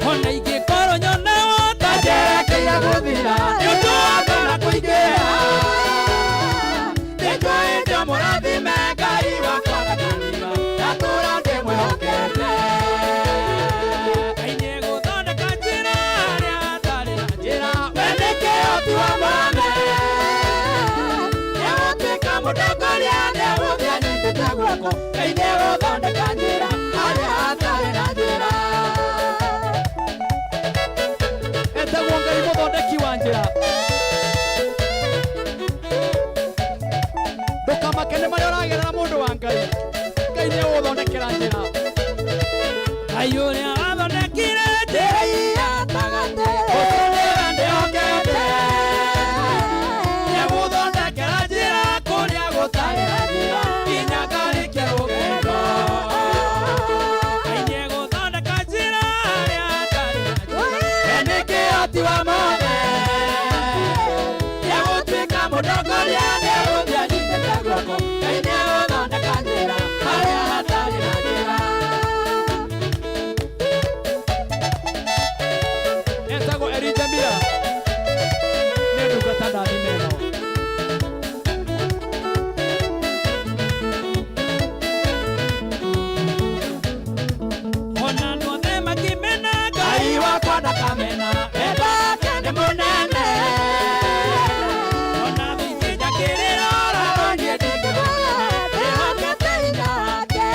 Ona ingĩkorwo nyonaga ta Njerekeire gũthira, nĩ ũndũ wa ngona kũingĩha. Nĩnjũĩ ndĩ mũrathime, Ngai wakwa ndakanira, ndatũũra ndĩmwĩhokete. Ngai nĩegũthondeka njĩra harĩa hatarĩ na njĩra. We nĩ kĩhoti wa mothe, nĩegũtuĩka mũtongoria, nĩegũthiĩ anyitĩte guoko. Ngai nĩegũthondeka njĩra harĩa hatarĩ na njĩra. Etagwo Ngai mũthondeki wa njĩra. Ndũkamake nĩ marĩa ũragerera, mũndũ wa Ngai. Ngai nĩegũgũthondekera njĩra. Ngai ũrĩa wathondekire njĩra Njĩra gatagatĩ, ũtũũra ndĩhokete. Nĩegũthondekera njĩra kũrĩa gũtarĩ na njĩra, nginya ngarĩkia rũgendo. Ngai nĩegũthondeka njĩra harĩa hatarĩ na njĩra. We nĩ kĩhoti wa mothe, nĩegũtuĩka mũtongoria, Mũtongoria nĩegũthiĩ anyitĩte guoko, Ngai nĩegũthondeka njĩra harĩa hatarĩ na njĩra. Etagwo Elijah Mira, nĩ ndungata ndathime ĩno. Ona andũ othe makĩmena Ngai wakwa ndakamena, wendo wake nĩ mũnene. Ona thikĩnja kĩrĩra Ora niĩ ndingĩgũa, ndĩhokete hinya wake.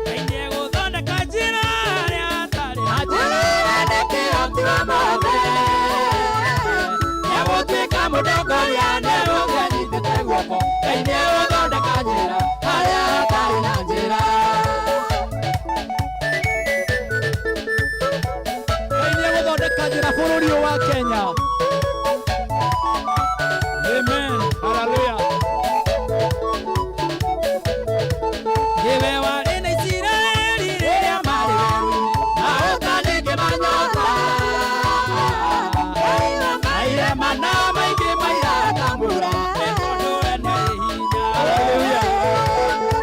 Ngai nĩegũthondeka njĩra harĩa hatarĩ na Njĩra nĩ kĩhoti wa mothe. Nĩegũtuĩka mũtongoria, nĩegũthiĩ anyitĩte guoko, Ngai nĩegũthondeka njĩra harĩa hatarĩ na njĩra. Ngai nĩegũthondeka njĩra bũrũri ũyũ wa Kenya. Amen. Haleluya. Nĩwe warĩ na Isiraeli rĩrĩa marĩ werũ-inĩ. Maũta ningĩ manyota. Maire mana maingĩ mairaga ta mbura. Nĩ tondũ we nĩarĩ hinya. Haleluya.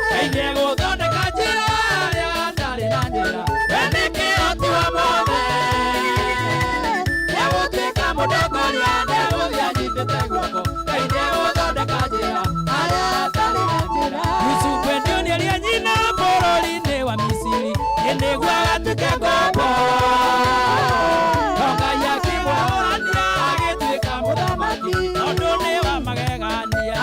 Ngai nĩegũthondeka njĩra harĩa hatarĩ na njĩra. We nĩ kĩhoti wa mothe. Nĩegũtuĩka mũtongoria, nĩegũthiĩ anyitĩte guoko, Ngai nĩegũthondeka njĩra harĩa hatarĩ na njĩra. Yusufu nĩonirie nyina bũrũri-inĩ wa Misiri, ĩ nĩguo agatuĩke ngombo. No Ngai akĩmũhũrania agĩtuĩka mũthamaki, tondũ nĩ wa magegania.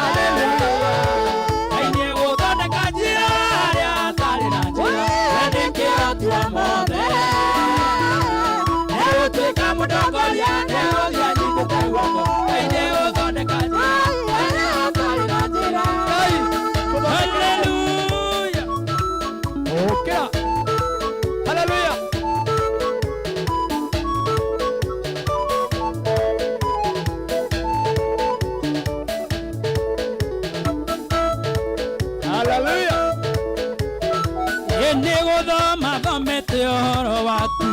Ngai nĩegũthondeka njĩra harĩa hatarĩ na njĩra. We nĩ kĩhoti wa mothe. Nĩegũtuĩka mũtongoria, nĩegũthiĩ anyitĩte guoko, Ngai nĩegũthondeka njĩra harĩa hatarĩ na njĩra. Ngai tũthondekere. Hallelujah. Ũkĩra. Haleluya. Haleluya. Ĩ nĩ gũthoma thomete ũhoro waku.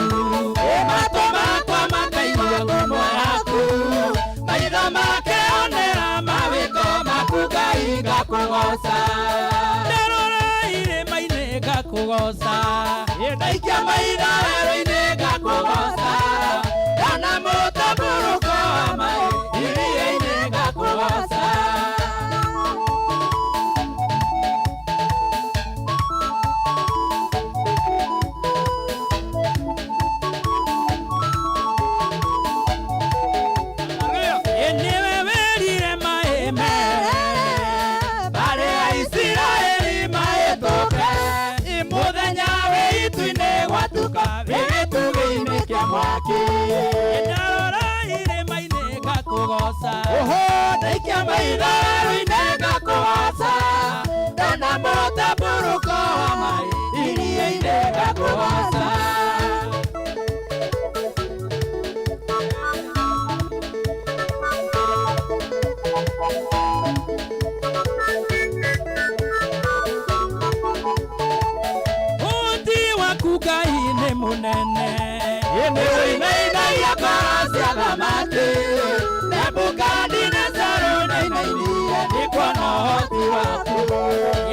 Matũ makwa makaigua ngumo yaku, maitho makeonera mawĩko maku, Ngai ngakũgooca. Ndarora irĩma-inĩ ngakũgooca. Ndaikia maitho werũ-inĩ ngakũgooca, ndona mũtambũrũko wa maĩ iria-inĩ ngakũgooca. Haleluya. Ĩ nĩwe werire maĩ mere. Mbarĩ ya Isiraeli mahĩtũke, mũthenya wĩ itu-inĩ, gwatuka wĩ gĩtugĩ-inĩ kĩa mwaki. Ndarora irĩma-inĩ ngakũgooca. Oho, ndaikia maitho werũ-inĩ ngakũgooca, ndona mũtambũrũko wa maĩ iria-inĩ ngakũgooca. Ũhoti waku Ngai nĩ mũnene. Nĩũinainagia ngoro cia thamaki, Nebukadinezaru nĩainainirie nĩ kuona ũhoti waku.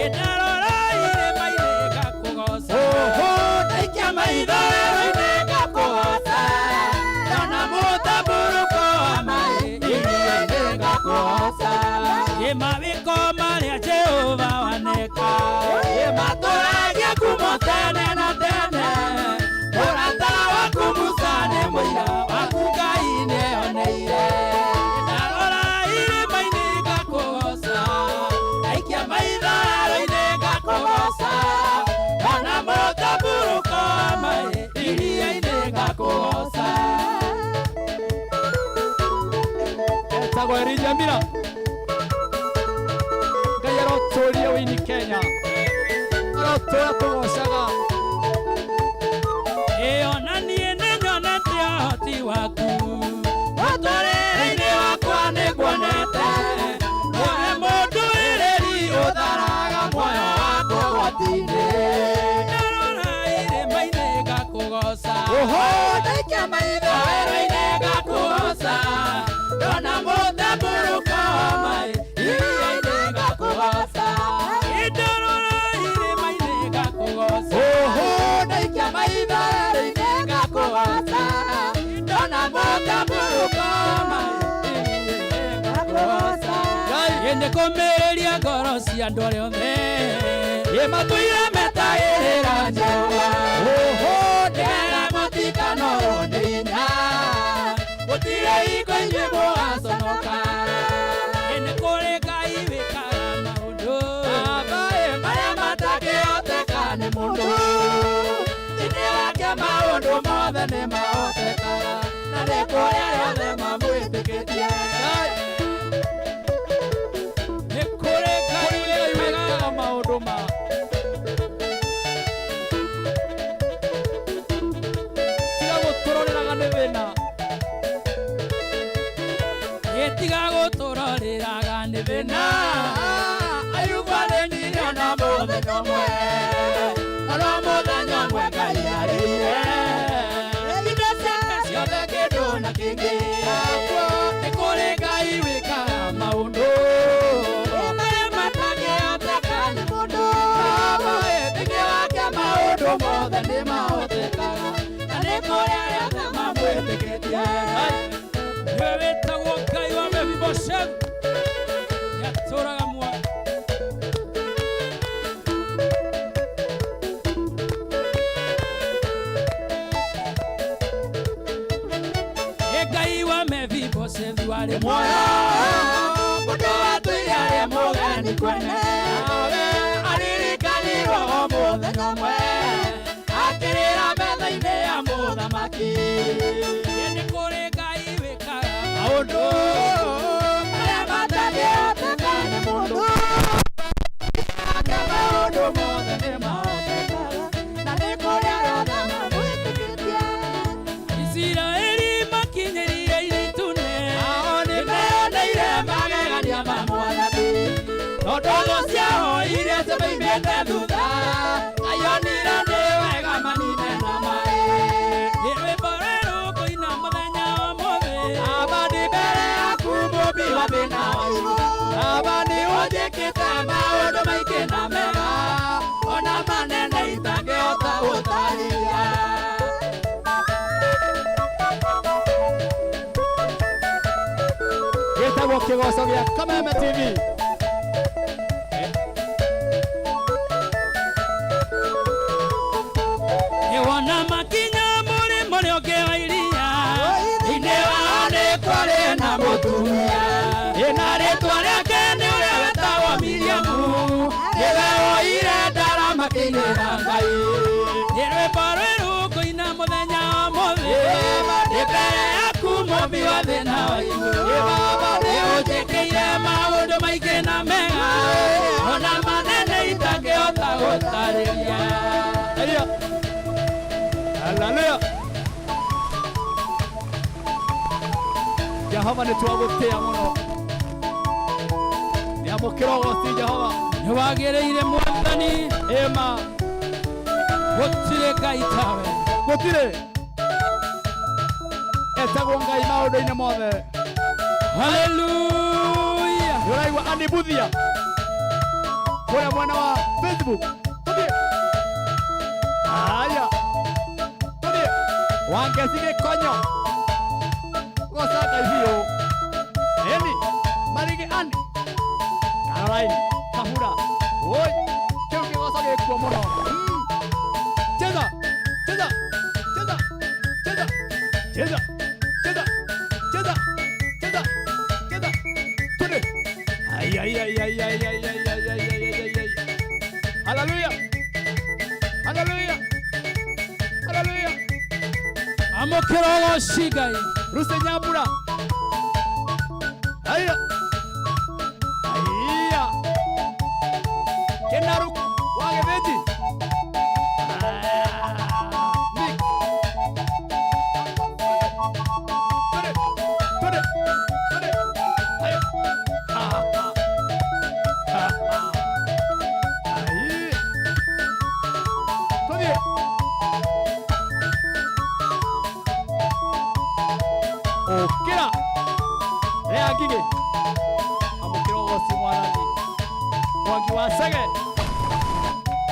Ĩ ndarora irĩma-inĩ ngakũgooca. Oho, ndaikia maitho werũ-inĩ ngakũgooca, ndona mũtambũrũko wa maĩ iria-inĩ ngakũgooca. Ĩ mawĩko marĩa Jehova waneka. Matũragia kumo tene na tene, mũrata waku Musa nĩ mũira waku, Ngai nĩoneire. Ndarora irĩma-inĩ ngakũgooca. Ndaikia maitho werũ-inĩ ngakũgooca, ndona mũtambũrũko wa maĩ iria-inĩ ngakũgooca. Etagwo Elijah Mira. Ngai arotũria wĩini Kenya, arotũra tũgocaga. Ĩ ona niĩ nĩnyonete ũhoti waku. Mũtũrĩre-inĩ wakwa nĩnguonete, nĩwe mũndũĩrĩri ũtharaga muoyo wakwa ũgwati-inĩ. Ndarora irĩma-inĩ ngakũgooca. Oho, ndaikia maitho werũ-inĩ ngakũgooca, ndona mũtambũrũko Ĩndĩ kũmĩrĩria ngoro cia andũ arĩa othe ĩmatũire metagĩrĩra Jehova. Oho. Nĩgetha mũtikanorwo nĩ hinya, gũtirĩ hingo inyuĩ mũgaconoka. Ĩndĩ kũrĩ Ngai wĩkaga maũndũ Baba ĩ marĩa matangĩhoteka nĩ mũndũ, thĩinĩ wake maũndũ mothe nĩ mahotekaga, na nĩ kũrĩ arĩa othe mamwĩtĩkĩtie. Nĩ kũrĩ Ngai wĩkaga Wĩkaga maũndũ ma tiga gũtũroreraga nĩ thĩna. Ĩtiga gũtũroreraga nĩ thĩna. Ayubu athĩnirio na mũthenya ũmwe, na no mũthenya ũmwe Ngai arĩire indo ciake ciothe kĩndũ na kĩngĩ. Nĩ kũrĩ Ngai wĩkaga maũndũ marĩa matangĩhoteka nĩ mũndũ. Baba ĩ, thĩinĩ wake maũndũ mothe nĩ mahotekaga, na nĩ kũrĩ arĩa othe mamwĩtĩkĩtie. Nĩwe wĩtagwo Ngai wa Mefiboshethu, nĩatũũraga muoyo. Ĩ Ngai wa Mefiboshethu arĩ muoyo. Mũndũ watũire arĩ mũgeni kwene, aririkanirwo o mũthenya ũmwe, akĩrĩra metha-inĩ ya mũthamaki. Ĩ nĩ kũrĩ Ngai wĩkaga Maũndũ marĩa matangĩhoteka nĩ mũndũ, ake maũndũ mothe nĩ mahotekaga, na nĩ kũrĩ arĩa othe mamwĩtĩkĩtie. Isiraeli makinyĩrire iritune. Ao nĩmeyoneire magegania ma Mwathani, tondũ thũ ciao iria cimaimĩte thutha, Ngai onire nĩ wega manine na maĩ. Nĩ rwĩmbo rwerũ ngũina mũthenya wa ũmũthĩ. Baba ndĩ mbere yaku mũmbi wa thĩ na wa igũrũ. Baba nĩ ũnjĩkĩte maũndũ maingĩ na mega, ona manene itangĩhota gũtarĩria. Gĩtagwo kĩgoco gĩa Kameme TV. Nĩwona makinya mũrĩmo ũrĩa ũngĩ wa iria. Thĩinĩ wao nĩ kwarĩ na mũtumia ĩna rĩtwa rĩake nĩ ũrĩa wetagwo Miriamu, nĩwe woire ndarama makĩinĩra Ngai. Nĩ rwĩmbo rwerũ ngũina mũthenya wa ũmũthĩ. Ndĩ mbere yaku mũmbi wa thĩ na wa igũrũ. Baba nĩ ũnjĩkĩire maũndũ maingĩ na mega, ona manene itangĩhota gũtarĩria. Haleluya. Haleluya. Jehova nĩ twagũtĩa mũno. Nĩ amũkĩra ũgoci Jehova. Nĩ wagĩrĩire Mwathani. Ĩma. Gũtirĩ Ngai tawe. Gũtirĩ. Etagwo Ngai maũndũ-inĩ mothe. Haleluya. Nĩ ũraigua Andy Buthia kũrĩa mwena wa Facebook. Tũthiĩ. Haya. Tũthiĩ. Wangeci Gĩkonyo. Goca Ngai biũ. Ĩni. Marigi Andy. Caroline Kahura. Oi. Kĩu kĩgoco gĩkuo mũno. Cheza. Cheza. Cheza. Cheza. Cheza. Cheza. Cheza. Cheza. Cheza. Twende. Ai ai ai ai ai ai ai ai ai ai ai ai. Hallelujah. Hallelujah. Hallelujah. Amũkĩra ũgoci Ngai. Ruse Nyambura. Haya. Haya. Kenaruk wa Gĩthĩnji. Ah, Nick. Twende. Twende. Twende. Haya. Ha, ha. Ha, ha. Ai. Twende. Ũkĩra. Lea Ngigĩ. Amũkĩra ũgoci Mwathani. Mwangi wa Chege.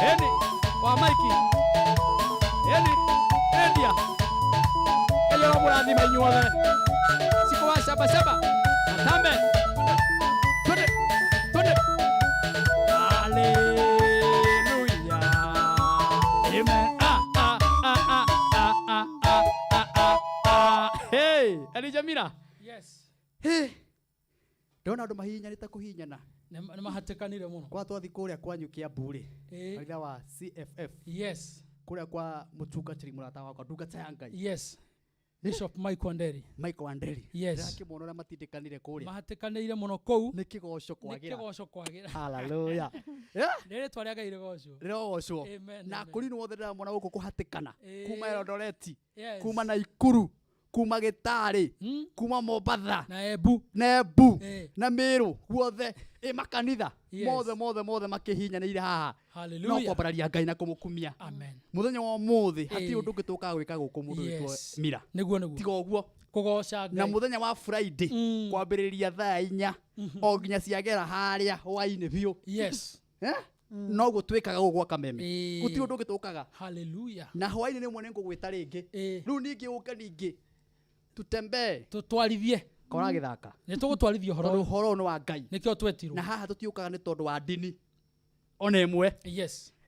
Eni wa Maiki. Eni Endia. Ngai aromũrathima inyuothe. Cikũ wa Shaba Shaba. Matambe. Twende. Hey, Elijah Mira. Yes. Hey. Ndona andũ mahihinyanĩte kũhihinyana. Nĩ mahatĩkanire mũno. Kwa twathi kũrĩa kwanyu Kiambu rĩ, kanitha wa CFF, kũrĩa kwa mũtungatĩri mũrata wakwa, ndungata ya Ngai. Yes, Bishop Mike Wanderi. Michael Wanderi. Ndĩrakĩmona ũrĩa matindĩkanire kũrĩa. Mahatĩkanĩire mũno kũu. Nĩ kĩgoco Nĩ kwagĩra. kĩgoco kwagĩra. Hallelujah. Yeah. Nĩ rĩtwa rĩa Ngai rĩgocwo. Rĩrogocwo. Amen. Na Amen. kũrinũ wothe ndĩramona gũkũ kũhatĩkana. Kuma Eldoret, kuma Naikuru, kuma Gĩtarĩ, kuma Mombatha, Na Embu. Na Embu, na Meru guothe, ĩ makanitha mothe mothe mothe makĩhinyanĩire haha no kwambararia Ngai na kũmũkumia. Amen. Mũthenya wa ũmũthĩ hatirĩ ũndũ ũngĩ tũkaga gwĩka gũkũ mũndũ wĩtwo Mira Nĩguo. Tiga ũguo. Kũgoca Na Ngai. mũthenya wa Friday kwambĩrĩria thaa 4 o nginya ciagera harĩa hwainĩ biũ. Eh? Noguo twĩkaga gũkũ gwa Kameme. Gũtirĩ ũndũ ũngĩ tũkaga. Na hwainĩ rĩmwe nĩ ngũgwĩta rĩngĩ. Rĩu ningĩ ũke ningĩ tutembee. Tũtwarithie. Kora gĩthaka. Nĩ tũgũtwarithia ũhoro Tondũ ũyũ. ũhoro ũyũ nĩ wa Ngai. Nĩkĩo twetirwo. Na haha tũtiũkaga nĩ tondũ wa ndini ona ĩmwe.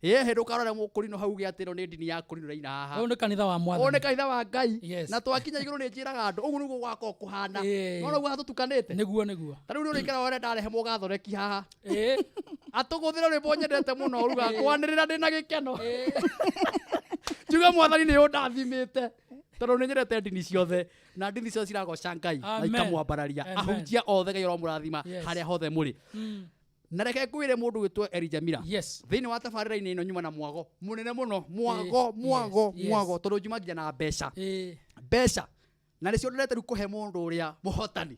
Ĩ hĩndĩ ũkarora mũkũrinũ hau uge atĩ ĩno nĩ ndini ya kũrinũ raina haha. Ũyũ nĩ kanitha wa Ũyũ nĩ Mwathani. kanitha wa Ngai. Na twakinya igũrũ nĩ njĩraga andũ ũguo nĩguo gwakorwo kũhana. No ũguo hatũtukanĩte. Nĩguo. Ta rĩu nĩ ũrĩikara wone ndarehe mũgathoreki haha. Atũgũthĩre rwĩmbo nyendete mũno ruga kwanĩrĩra ndĩna gĩkeno. Njuge Mwathani nĩ ũndathimĩte. Tondũ nĩ nyendete ndini ciothe na ndini ciothe ciragoca Ngai na Amen. ikamwambararia. Amen. Ahunjia othe Ngai ũromũrathima harĩa hothe mũrĩ. Na reke ngwĩre mũndũ gwĩtwo Elijah Mira. Thĩinĩ wa tabarĩra-inĩ ĩno nyuma na mwago mũnene mũno, mwago, mwago, mwago, tondũ njuma nginya na mbeca. Mbeca na nĩcio ndĩrete rĩu kũhe mũndũ ũrĩa mũhotani.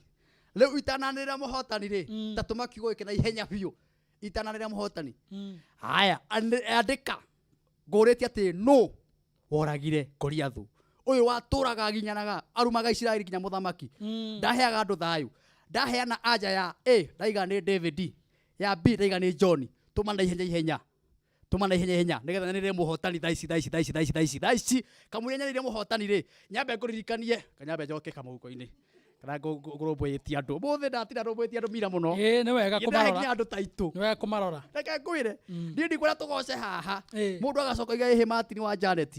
Rĩu itananĩrĩra mũhotani rĩ, ta tũma kiugo gĩkĩ na ihenya biũ. Itananĩrĩra mũhotani. Haya, andĩka. Ngũrĩtie atĩ nũ woragire Goliathu. Ũyũ watũraga nginyanaga arumaga Isiraeli nginya mũthamaki. Ndaheaga andũ thayũ. Ndaheana anja ya A, ndaiga nĩ David. Ya B, ndaiga nĩ John. Tũma na ihenya ihenya. Tũma na ihenya ihenya nĩgetha nyanĩrĩre mũhotani thaa ici thaa ici thaa ici thaa ici thaa ici thaa ici. Kamũira nyanĩrĩre mũhotani rĩ, nyambe ngũririkanie, kanyambe njoke kamũhuko-inĩ. Kana ngũrũmbũyĩtie andũ. Ũmũthĩ ndatinda ndũmbũyĩtie andũ Mira mũno. Ĩ, nĩ wega Nĩ ndahe kũmarora. nginya andũ ta itũ. Nĩ wega kũmarora. Reke ngwĩre, niĩ ndikwenda tũgoce haha. Mũndũ agacoka oiga ĩhĩ Martin wa Janet.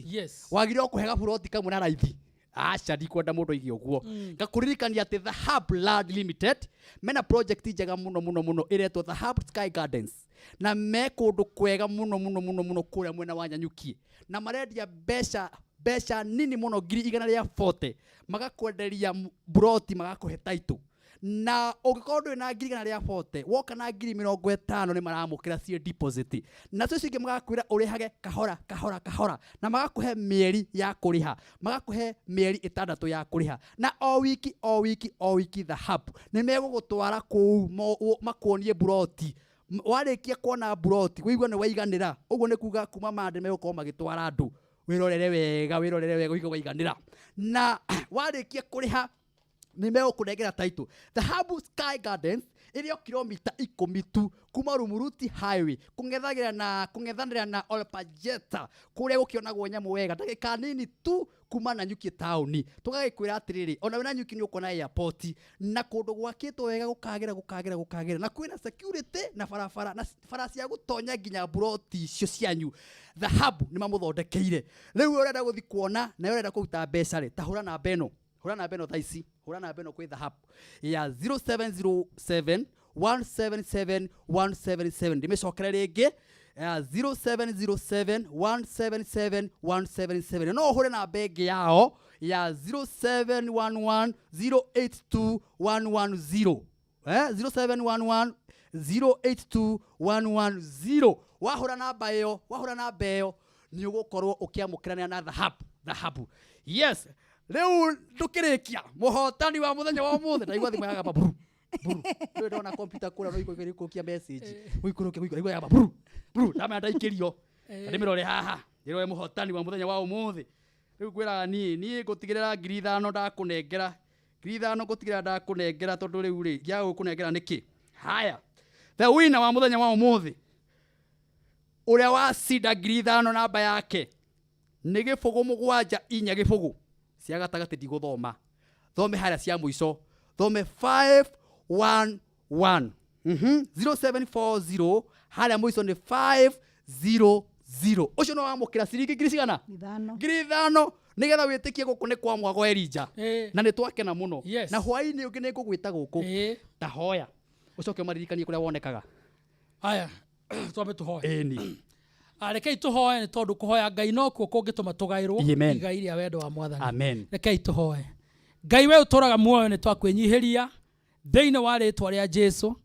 Wagĩrĩirwo kũhe gaburoti kamwe na raithi. Aca, ndikwenda mũndũ oige ũguo. Ngakũririkania atĩ The Hub Land Limited mena project njega mũno mũno mũno ĩretwo The Hub Sky Gardens. Na me kũndũ kwega mũno mũno mũno mũno kũrĩa mwena wa Nyanyuki. Na marendia mbeca nini mũno ngiri igana rĩa 40. Magakwenderia buroti, magakũhe title. Na ũngĩkorwo ndũrĩ na ngiri igana rĩa 40, woka na ngiri mĩrongo ĩtano nĩ maramũkĩra ciĩ deposit. Na cio cingĩ magakwĩra ũrĩhage kahora kahora kahora, na magakũhe mĩeri ya kũrĩha, magakũhe mĩeri 6 ya kũrĩha. Na o wiki o wiki o wiki The Hub nĩ megũgũtwara kũu makuonie buroti. Warĩkia kuona buroti wĩigue nĩ waiganĩra, ũguo nĩ kuga kuma Monday megũkorwo magĩtwara andũ. Wĩrorere wega, wĩrorere wega ũigue waiganĩra. Na warĩkia kũrĩha nĩ megũkũnengera title. The Hub Sky Gardens ĩrĩ o kilomita 10 tu kuma Rumuruti Highway kũng'ethanĩra na Olpajeta kũrĩa gũkĩonagwo nyamũ wega ndagĩka nini tu kuma Nanyuki taũni. Tũgagĩkwĩra atĩrĩrĩ, ona wĩ Nanyuki nĩ ũkuona airport na kũndũ gwakĩtwo wega gũkagĩra gũkagĩra gũkagĩra, na kwĩna security na barabara na bara cia gũtonya nginya buroti icio cianyu. The Hub nĩ mamũthondekeire. Rĩu we ũrenda gũthiĩ kuona na we ũrenda kũruta mbeca rĩ, ta hũra namba ĩno. Hũra namba ĩno thaa ici. Hũra namba ĩno kwĩ The Hub ya 0707 177 177. Ndĩmĩcokere rĩngĩ ya 0707 177 177. No ũhũre namba ĩngĩ yao ya 0711 082 110. 0711 082 110. Wahũra namba ĩyo, wahũra namba ĩyo nĩ ũgũkorwo ũkĩamũkĩrania na The Hub, The Hub. Yes. Rĩu ndũkĩrĩkia mũhotani wa mũthenya wa ũmũthĩ, ndaigua thimũ yagamba buru buru. Rĩu ndona computer kũrĩa no ikũrũkia message. Gũikũrũkia, gũikũrũkia, ndaigua yagamba buru buru, ndamenya ndaikĩrio. Na ndĩmĩrore haha, ndĩrore mũhotani wa mũthenya wa ũmũthĩ. Rĩu ngwĩraga niĩ ngũtigĩrĩra ngiri ithano ndakũnengera. Ngiri ithano ngũtigĩrĩra ndakũnengera tondũ rĩu rĩ, ngĩaga gũkũnengera nĩkĩ? Haya. The winner wa mũthenya wa ũmũthĩ ũrĩa wacinda ngiri ithano namba yake nĩ gĩbũgũ mũgwanja inya gĩbũgũ. Cia gatagatĩ ndigũthoma. Thome harĩa cia mũico. Thome 511. 0740 harĩa mũico nĩ 500. 0. Ũcio no wamũkĩra ciringi ngiri cigana? 5. 5,000 nĩgetha wĩtĩkie gũkũ nĩ kwa mwago Elijah. Na nĩ twakena mũno. Yes. Na hwaĩ-inĩ ũngĩ nĩ ngũgwĩta gũkũ. Ta hoya ũcoke ũmaririkanie kũrĩa wonekaga. Aya, twambe tũhoe. Ĩni. Rekei tũhoe, nĩ tondũ kũhoya Ngai nokuo kũngĩtũma tũgaĩrwo Amen. igai rĩa wendo wa Mwathani. Amen. Rekei tũhoe. Ngai we ũtũraga muoyo, nĩ twakwĩnyihĩria thĩinĩ wa rĩtwa rĩa Jesu,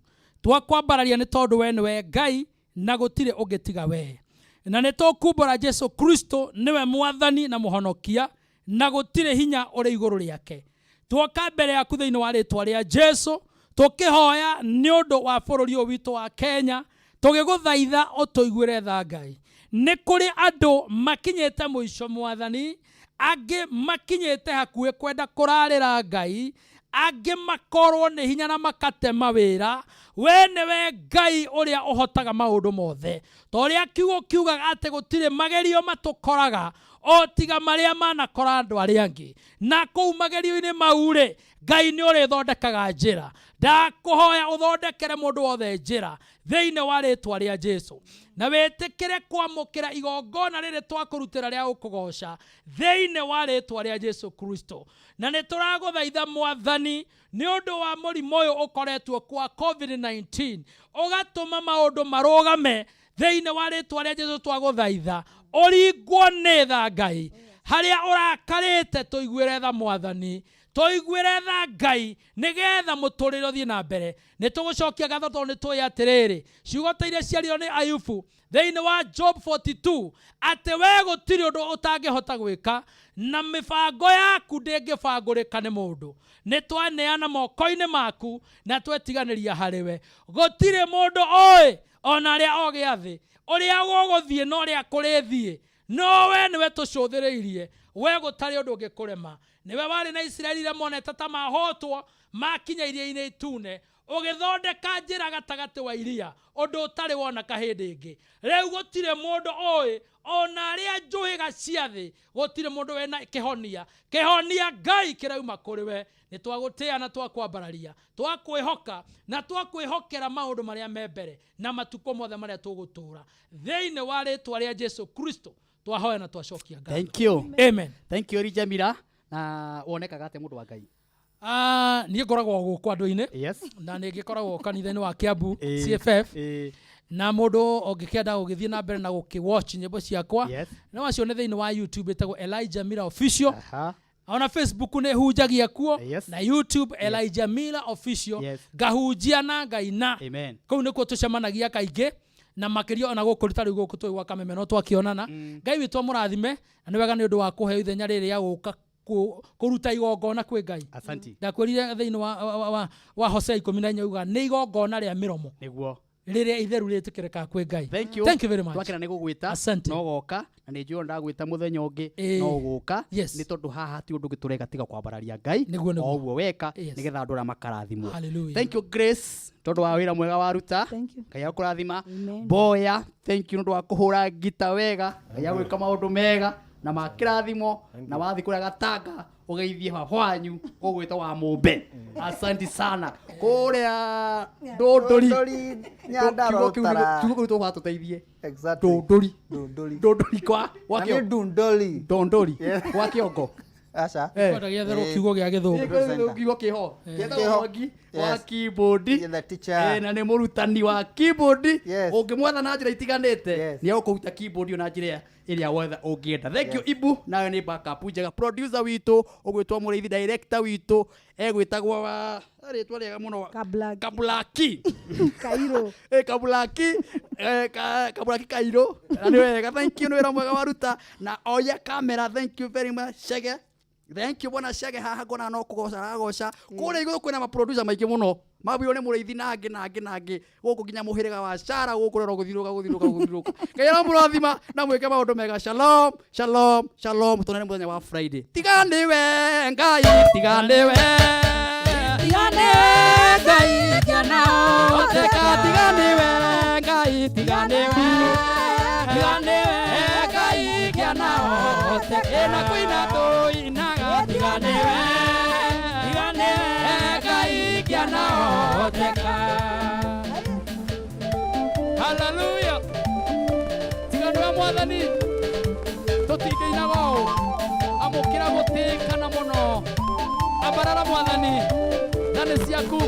twakwambararia nĩ tondũ we nĩwe Ngai na gũtirĩ ũngĩ tiga we, na nĩ tũkumbũra Jesu Kristo nĩwe Mwathani na Mũhonokia na gũtirĩ hinya ũrĩ igũrũ rĩake. Tuoka mbere yaku thĩinĩ wa rĩtwa rĩa Jesu, tũkĩhoya nĩ ũndũ wa bũrũri ũyũ witũ wa Kenya, tũgĩgũthaitha ũtũiguĩre tha. Ngai, nĩ kũrĩ andũ makinyĩte mũico, Mwathani, angĩ makinyĩte hakuhĩ kwenda kũrarĩra Ngai, angĩ makorwo nĩ hinya na makatema wĩra. We nĩwe Ngai ũrĩa ũhotaga maũndũ mothe, ta ũrĩa kiugo kiugaga atĩ gũtirĩ magerio matũkoraga o tiga marĩa manakora andũ arĩa angĩ, na kũu magerio-inĩ mau rĩ, Ngai nĩ ũrĩthondekaga njĩra. Ndakũhoya ũthondekere mũndũ wothe njĩra thĩinĩ wa rĩtwa rĩa Jesu, na wĩtĩkĩre kwamũkĩra igongona rĩrĩ twakũrutĩra rĩa gũkũgoca thĩinĩ wa rĩtwa rĩa Jesu Kristo. Na nĩ tũragũthaitha, Mwathani, nĩ ũndũ wa mũrimũ ũyũ ũkoretwo kwa COVID-19, ũgatũma maũndũ marũgame. Thĩinĩ wa rĩtwa rĩa Jesu twagũthaitha ũringwo nĩ tha. Ngai, harĩa ũrakarĩte, tũiguĩre tha. Mwathani, tũiguĩre tha, Ngai, nĩgetha mũtũrĩre ũthiĩ na mbere. Nĩ tũgũcokia ngatho tondũ nĩ tũĩ atĩrĩrĩ, ciugo ta iria ciario nĩ Ayubu thĩinĩ wa Job 42, atĩ we gũtirĩ ũndũ ũtangĩhota gwĩka na mĩbango yaku ndĩngĩbangũrĩka nĩ mũndũ. Nĩ twaneana moko-inĩ maku na twetiganĩria harĩ we. Gũtirĩ mũndũ ũĩ, ona arĩa ogĩ a thĩ, ũrĩa gũgũthiĩ na ũrĩa kũrĩthiĩ, no we nĩwe tũcũthĩrĩirie. We gũtarĩ ũndũ ũngĩkũrema. Nĩwe warĩ na Isiraeli rĩrĩa monete ta mahotwo makinya iria-inĩ itune, ũgĩthondeka njĩra gatagatĩ wa iria, ũndũ ũtarĩ woneka hĩndĩ ĩngĩ. Rĩu gũtirĩ mũndũ ũĩ, ona arĩa njũhĩga cia thĩ, gũtirĩ mũndũ wĩna kĩhonia. Kĩhonia, Ngai, kĩrauma kũrĩ we. Nĩ twagũtĩa na twakwambararia, twakwĩhoka na twakwĩhokera maũndũ marĩa me mbere na matukũ mothe marĩa tũgũtũũra. Thĩinĩ wa rĩtwa rĩa Jesu Kristo twahoya na twacokia ngatho. Thank you. Amen. Thank you, Elijah Mira. Na wonekaga atĩa, mũndũ wa Ngai? Ah, niĩ ngoragwo gũkũ andũ-inĩ na nĩ ngĩkoragwo kanitha-inĩ wa Kiambu CFF, na mũndũ ũngĩkĩenda gũgĩthiĩ na mbere na gũkĩ-watch nyĩmbo ciakwa, no acione thĩinĩ wa YouTube, ĩtagwo Elijah Mira Official. Ona Facebook nĩ hunjagia kuo, na YouTube Elijah Mira Official. Ngahunjia na ngaina. Kũu nĩkuo tũcemanagia kaingĩ, na makĩria ona gũkũ tarĩu gũkũ twĩ gwa Kameme no twakĩonana. Ngai witũ amũrathime, na nĩ wega nĩ ũndũ wa kũheo ithenya rĩrĩ rĩa gũka kũruta igongona kwĩ Ngai. Asanti. Ndakwĩrire thĩinĩ wa Hosea 14 uga nĩ igongona rĩa mĩromo rĩrĩa itheru rĩtĩkĩrĩkaga kwĩ Ngai. Thank you. Thank you very much. Twakena nĩ gũgwĩta. Asante. No goka, na nĩ njũĩ ndagwĩta mũthenya ũngĩ no ũgũka, nĩ tondũ haha ti ũndũ ũngĩ tũreka tiga kwambararia Ngai. Nĩguo. O ũguo weka, nĩgetha andũ arĩa makarathimwo. Hallelujah. Thank you, Grace, tondũ wa wĩra mwega waruta. Thank you. Ngai akũrathima. Amen. Boya, thank you nĩ ũndũ wa kũhũra ngita wega. Ngai agwĩka maũndũ mega na makĩrathimo, na wathiĩ kũrĩa Gatanga ũgeithie baba wanyu ũgwĩtwo wa Mũmbe. Asanti sana. Kũrĩa Ndũndũri. Ndũndũri, Nyandarua. Kiugo kĩu Ũtara. kiugo kĩu tũgatũteithie. Exactly. Ndũndũri. Ndũndũri. Ndũndũri kwa Na nĩ kĩongo. Ndundoli. Ndondori Yeah. kwa kĩongo. Aca. Kwenda gĩetherwo kiugo gĩa gĩthũngũ. Center. Kiugo kĩho gĩetagwo Kĩho. Mwangi wa keyboard. Yeah, the teacher. Na nĩ mũrutani wa keyboard. Ũngĩmwetha na njĩra itiganĩte, nĩ egũkũruta keyboard ĩyo na njĩra ĩrĩa wothe ũngĩenda. Thank you, Ibu. Nayo nĩ backup njega. Producer witũ ũgwĩtwo Mũrĩithi, director witũ egwĩtagwo wa rĩtwa rĩega mũno. Kablaki. Kabulaki. Kairo. Kabulaki, Kabulaki Kairo. Na nĩ wega, thank you nĩ wĩra mwega waruta. Na oya kamera, thank you very much, Shege. Thank you, bwana Shege. Haha ngona no kũgoca aragoca. Kũrĩa igũrũ kwĩna maproducer maingĩ mũno mambĩrwo nĩ Mũrĩithi na angĩ na angĩ na angĩ, gũkũ nginya mũhĩrĩga wa Cara gũkũ rero gũthiũrũka gũthiũrũka gũthiũrũka. Ngai aramũrathima na mwĩke maũndũ mega. Shalom, shalom, shalom. Tuonane mũthenya wa Friday. Tiga nĩwe Ngai, tiga nĩwe. Tigane Ngai kĩana. Oteka, tiga nĩwe Ngai, tiga nĩwe. Tigane Ngai kĩana. Ĩna kũina tũinaga, tiga nĩwe. Tigane Ngai kĩana oteka. Haleluya. Tiga nĩwe Mwathani. Mwathani, tũtingĩinaga ũũ. Amũkĩra gũtĩkana mũno. Ambarara Mwathani, tha nĩ ciaku.